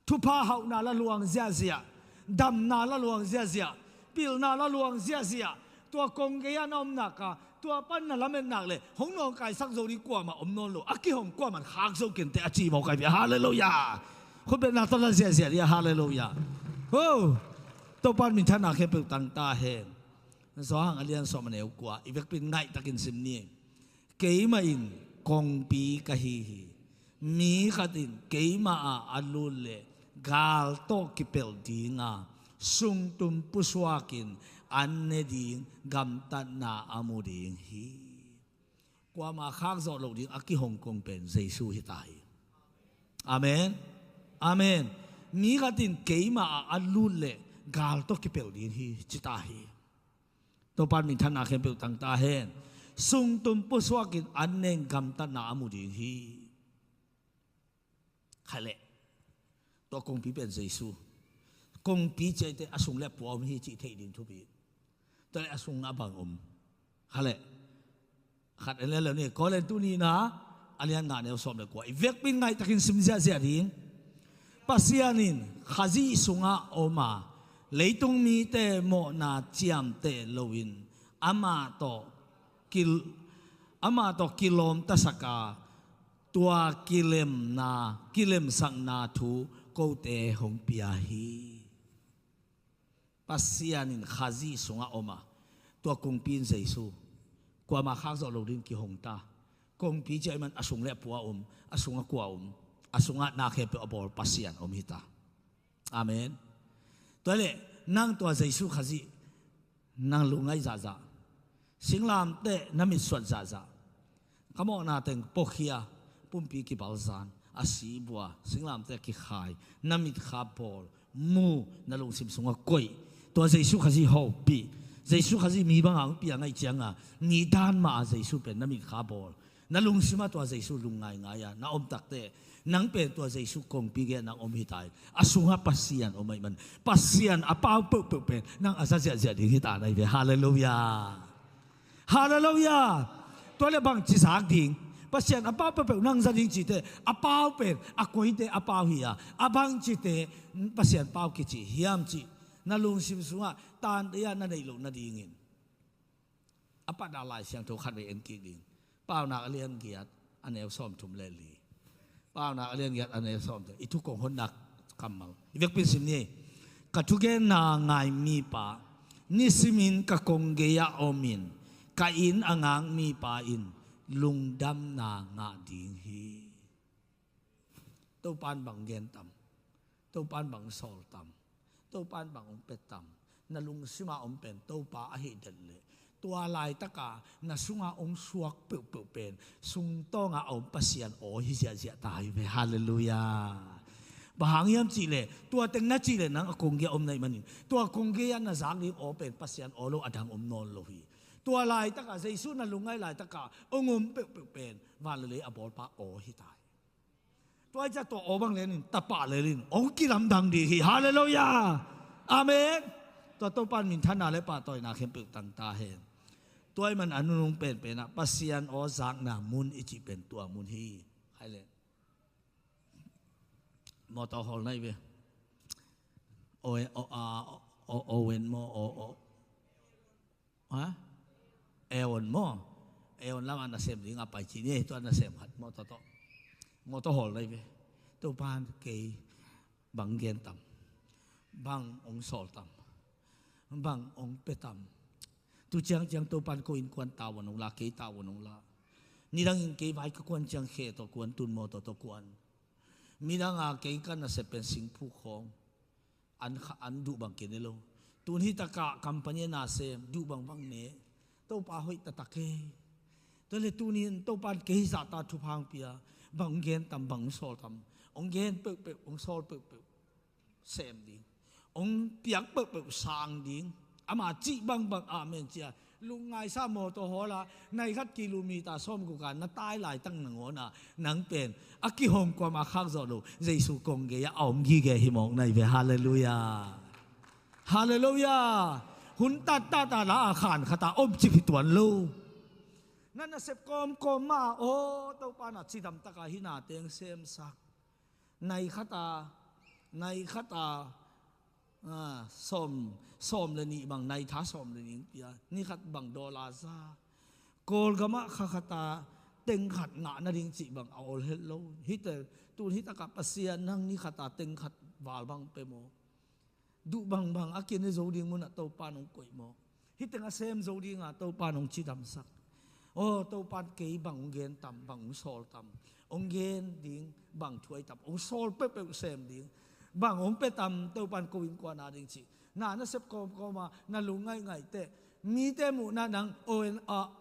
thupha hauhna la luang ziahziah, damna la luang ziahziah, pilna la luang ziahziah. Tua kong gei-ah na om nak a, tua pan na lamet nak leh hong nawngkaisak zo ding kuamah om nawn lo. A kihong kuaman khak zo kei inteh, a ci mawk ahi ve. Halleluiah. Khutbetna tawh la ziahziah dih a. Halleluiah. Ho. Topa in minthanna khempeuh tang ta hen. Johan a lian sawm a neu kua, i vekpi in ngaihtakin sim ni. Keimah in kongpi ka hi hi. Mi khat in keimah ah a lut leh gal tawh kipelh dinga, sungtum pusuakin an ne ding gamtatna a mu ding hi. Kuama khak zawh loh ding a kihong kong pen Jesu hi ta hi. Amen. Amen. Mi khat in keimah ah a lut leh gal tawh kipelh ding hi, ci ta hi. Topa in minthanna khempeuh tang ta hen. sungtum pusuakin an neng gamtatna a mu ding hi. Khaileh, tua kongpi pen Jesu. Kongpi ciaite a sung le a pua om hi cih theih ding thupi. Tua le a sung a bang om. Khaileh, khat en le lo ni, Korin tu nihna, a lian nga neu sawm le kua. I vekpi in ngaihtakin sim ziahziah ding. Pasian in Khazih sungah om a, leitung mite mawhna ciamteh loin amah tawh kil-, amah tawh kilawmtasak a, tua kilemna, kilemsakna thu kote hong pia hi. Pasian in Khazih sungah om a, tua kongpi in Jesu. Kuamah khak zawh lo ding kihong ta. Kongpi ciah i man a sung le a pua om, a sungah kua om, a sungah na khempeuh a bawl Pasian om hi ta. Amen. Tua le, nang tua Jesu Khazih, nang lungngaih zahzah. Singlamteh na mitsuat zahzah. Ka mawhna teng pawkhia, pumpi kibalzan, a si bua, singlamteh kikhai, na mitkha bawl, mu, na lungsim sungah koih. Tua Jesu Khazih hopih. Jesu Khazih mi banga hong pia ngaih cianga, mi dan mah a Jesu pen na mitkha bawl. Na lungsimah tua Jesu lungngaingai a na om takteh, nang pen tua Jesu kongpi gei nang om hi ta hi. A sungah Pasian om ahih man, Pasian a pau peuhpeuh pen nang a za ziahziah ding hi ta na hi ve. Halleluiah. Halleluiah. Tua le bangci zak ding? Pasian a pau peuhpeuh nang za ding cite, a pau pen a koite a pau hi a, a bangcite Pasian pau kici hiam cih na lungsim sungah tante a na neih loh nadingin. A patna Lai Siangtho khatvei en kik ding. Paunak a lian giat, a neu sawmthum le li. Paunak a lian giat, a neu sawmthum. I thu kong hon nak kammal. I vekpi in sim ni. Ka thugenna ngai mipa, nisimin ka kong gei-ah omin, ka inn a ngak mipa in lungdamna ngah ding hi. Topan bang gen tam? Topan bang sawl tam? Topan bang hong pia tam? Na lungsima om pen Topa ahi den leh, tua laitaka na sunga hong suak peuhpeuh pen sungtawnga a om Pasian aw hi ziahziah ta hi ve. Halleluiah. Bang hang hiam cihleh, tua teng na cihleh nang a kong gei-ah om na hih manin, tua kong gei-ah na zak ding aw pen Pasian aw lo a dang om nawn lo hi. Tua laitaka Jesu na lungngaih laitaka hong om peuhpeuh pen van le lei a bawlpa aw hi ta hi. Tua hi ciah tua aw bang lenin, tapa lenin hong kilamdang ding hi. Halleluiah. Amen. Tua Topan minthanna le pahtawina khempeuh tang ta hen. Tua ahih man a nunung penpenah Pasian aw zakna mun i cih pen tua mun hi. Hai le. Mawtaw hawl na hi ve. Owen, o, a, o, o, Owen maw, o, o. Ha? Eon maw? Eon lamah nasem ding a pai ci ni, tua nasem khat maw, tawh tawh. Maw tawh hawl lai ve. Topan kei bang gen tam? Bang hong sawl tam? Bang hong pia tam? Tu ciangciang Topan ko innkuan tavuan hong la, kei tavuan hong la. Nidangin kei vai ka kuan ciang khe tawh kuan, tun maw tawh tawh kuan. Midang a kei ka nasep pen singphuk khawng. An kha, an duh bang kei ne lo. Tun hi takah company a nasem, duh bang bang ne. Topa hoih taktak e. Tua le tunin Topan kei zahta thupha hong pia. Bang hong gen tam, bang hong sawl tam? Hong gen peuhpeuh, hong sawl peuhpeuh sem ding. Hong piak peuhpeuh sang ding. Ama cih bangbang amen cia. Lungngaisa mawtaw hawla, nai khat kilometer sawmguk a na tai laitak nangawn a, nang pen a kihong kuamah khak zawh lo, Jesu kong gei-ah a om gige hi mawk na hi ve. Halleluiah. Halleluiah. Hun tattat a la a khan khat a om cip hi tuan lo. Na nasep kawmkawm mah aw, Topa na cidam taka hih na teng semsak. Nai khat a, nai khat a, a, sawm, sawm le nih bang, nai tha sawm le nih pia, ni khat bang dollar za. Kawlgamah kha khat a teng khat ngah nading cih bang a ol het lo. Hite, tun hi takah Pasian nang ni khat a teng khat val bang pe maw? Duh bangbang a kine zo ding munah Topa nong koih maw? Hih teng a sem zo dinga Topa nong cidamsak. Aw, Topan kei bang hong gen tam, bang hong sawl tam? Hong gen ding bang thu ahi tam? Hong sawl peuhpeuh sem ding. Bang hong pe tam, Topan ko innkuan a ding cih. Na nasep kawmkawma na lungngaih ngaihteh, mite muhna nang aw en ah,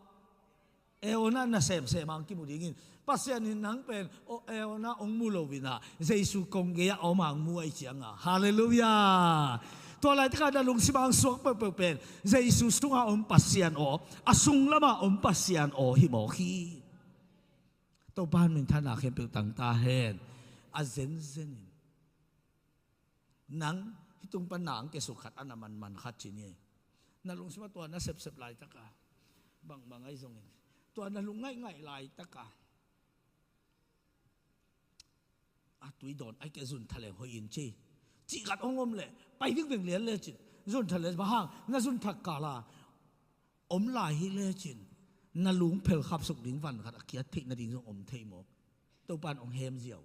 Eona na semsem ang kimu dingin, Pasian in nang pen aw, Eona hong mu lo inah, Jesu kong gei-ah a om ang mu ahi cianga. Halleluiah. Tua laitakah na lungsim ah suak peuhpeuh pen Jesu sungah om Pasian aw, a sung lamah om Pasian aw hi mawk hi. Topa in minthanna khempeuh tang ta hen. A zenzen in nang hih tung pan na ang kiasuk khat a na manman khat ci ni. Na lungsim ah tua na sepsep laitaka bangbang ahi zongin, tua na lungngaih ngaih laitaka a tui dawn ai ke zun thaleng hoih in ci, cih khat hong om leh pai vingveng lian lecin, zun thaleng bang hang na zun thak kala om lai hi lecin, na lung phelkhap suk ding van khat a kiat theih nading zong om thei maw? Topa in hong hem ziau.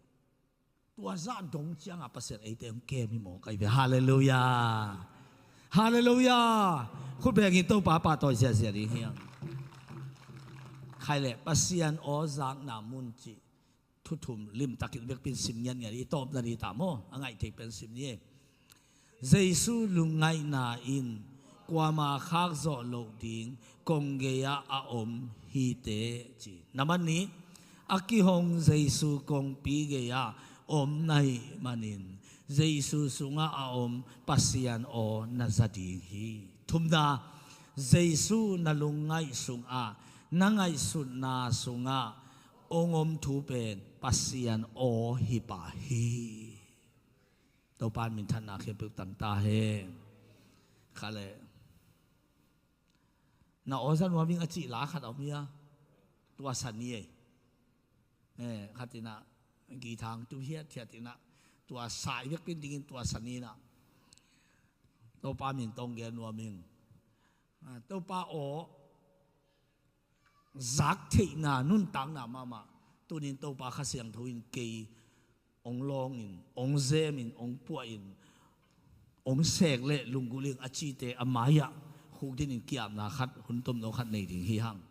Tua zah dong ciangah Pasian eite hong kem hi maw? Kai ve, halleluiah. Halleluiah. Khut bengin Topa pahtawi ziahziah ding hiang. Khai leh Pasian aw zakna mun cih thu thum limtakin vekpin sim ngiatngiat i tawpna ni ta maw? A ngaih thei pen sim ni. Jesu lungngaihna in kuama khak zawh loh ding kong gei-ah a om hite ci. Na man ni, a kihong Jesu kongpi gei-ah om na hih manin Jesu sungah a om Pasian aw na za ding hi. Thumna, Jesu na lungngaih sungah, na ngaihsutna sungah hong om thu pen Pasian aw hi pah hi. Topa in minthanna khempeuh tang ta hen. Kha leh na aw za nuam ing a cih la khat a om hi a. Tua sa ni ei. Eh, khat in ah githang tu hiat hiat in ah tua sa i vekpin dingin tua sa ni in ah Topa min tawh gen nuam ing. Ah, Topa aw zak theihna nuntakna mahmah tunin Topa Kha Siangtho in kei hong lawngin, hong zemin, hong puahin, hong sek leh lunggulh ing a cite a mai-ah khukdinin ki-apna khat, hun tomno khat nei ding hi hang.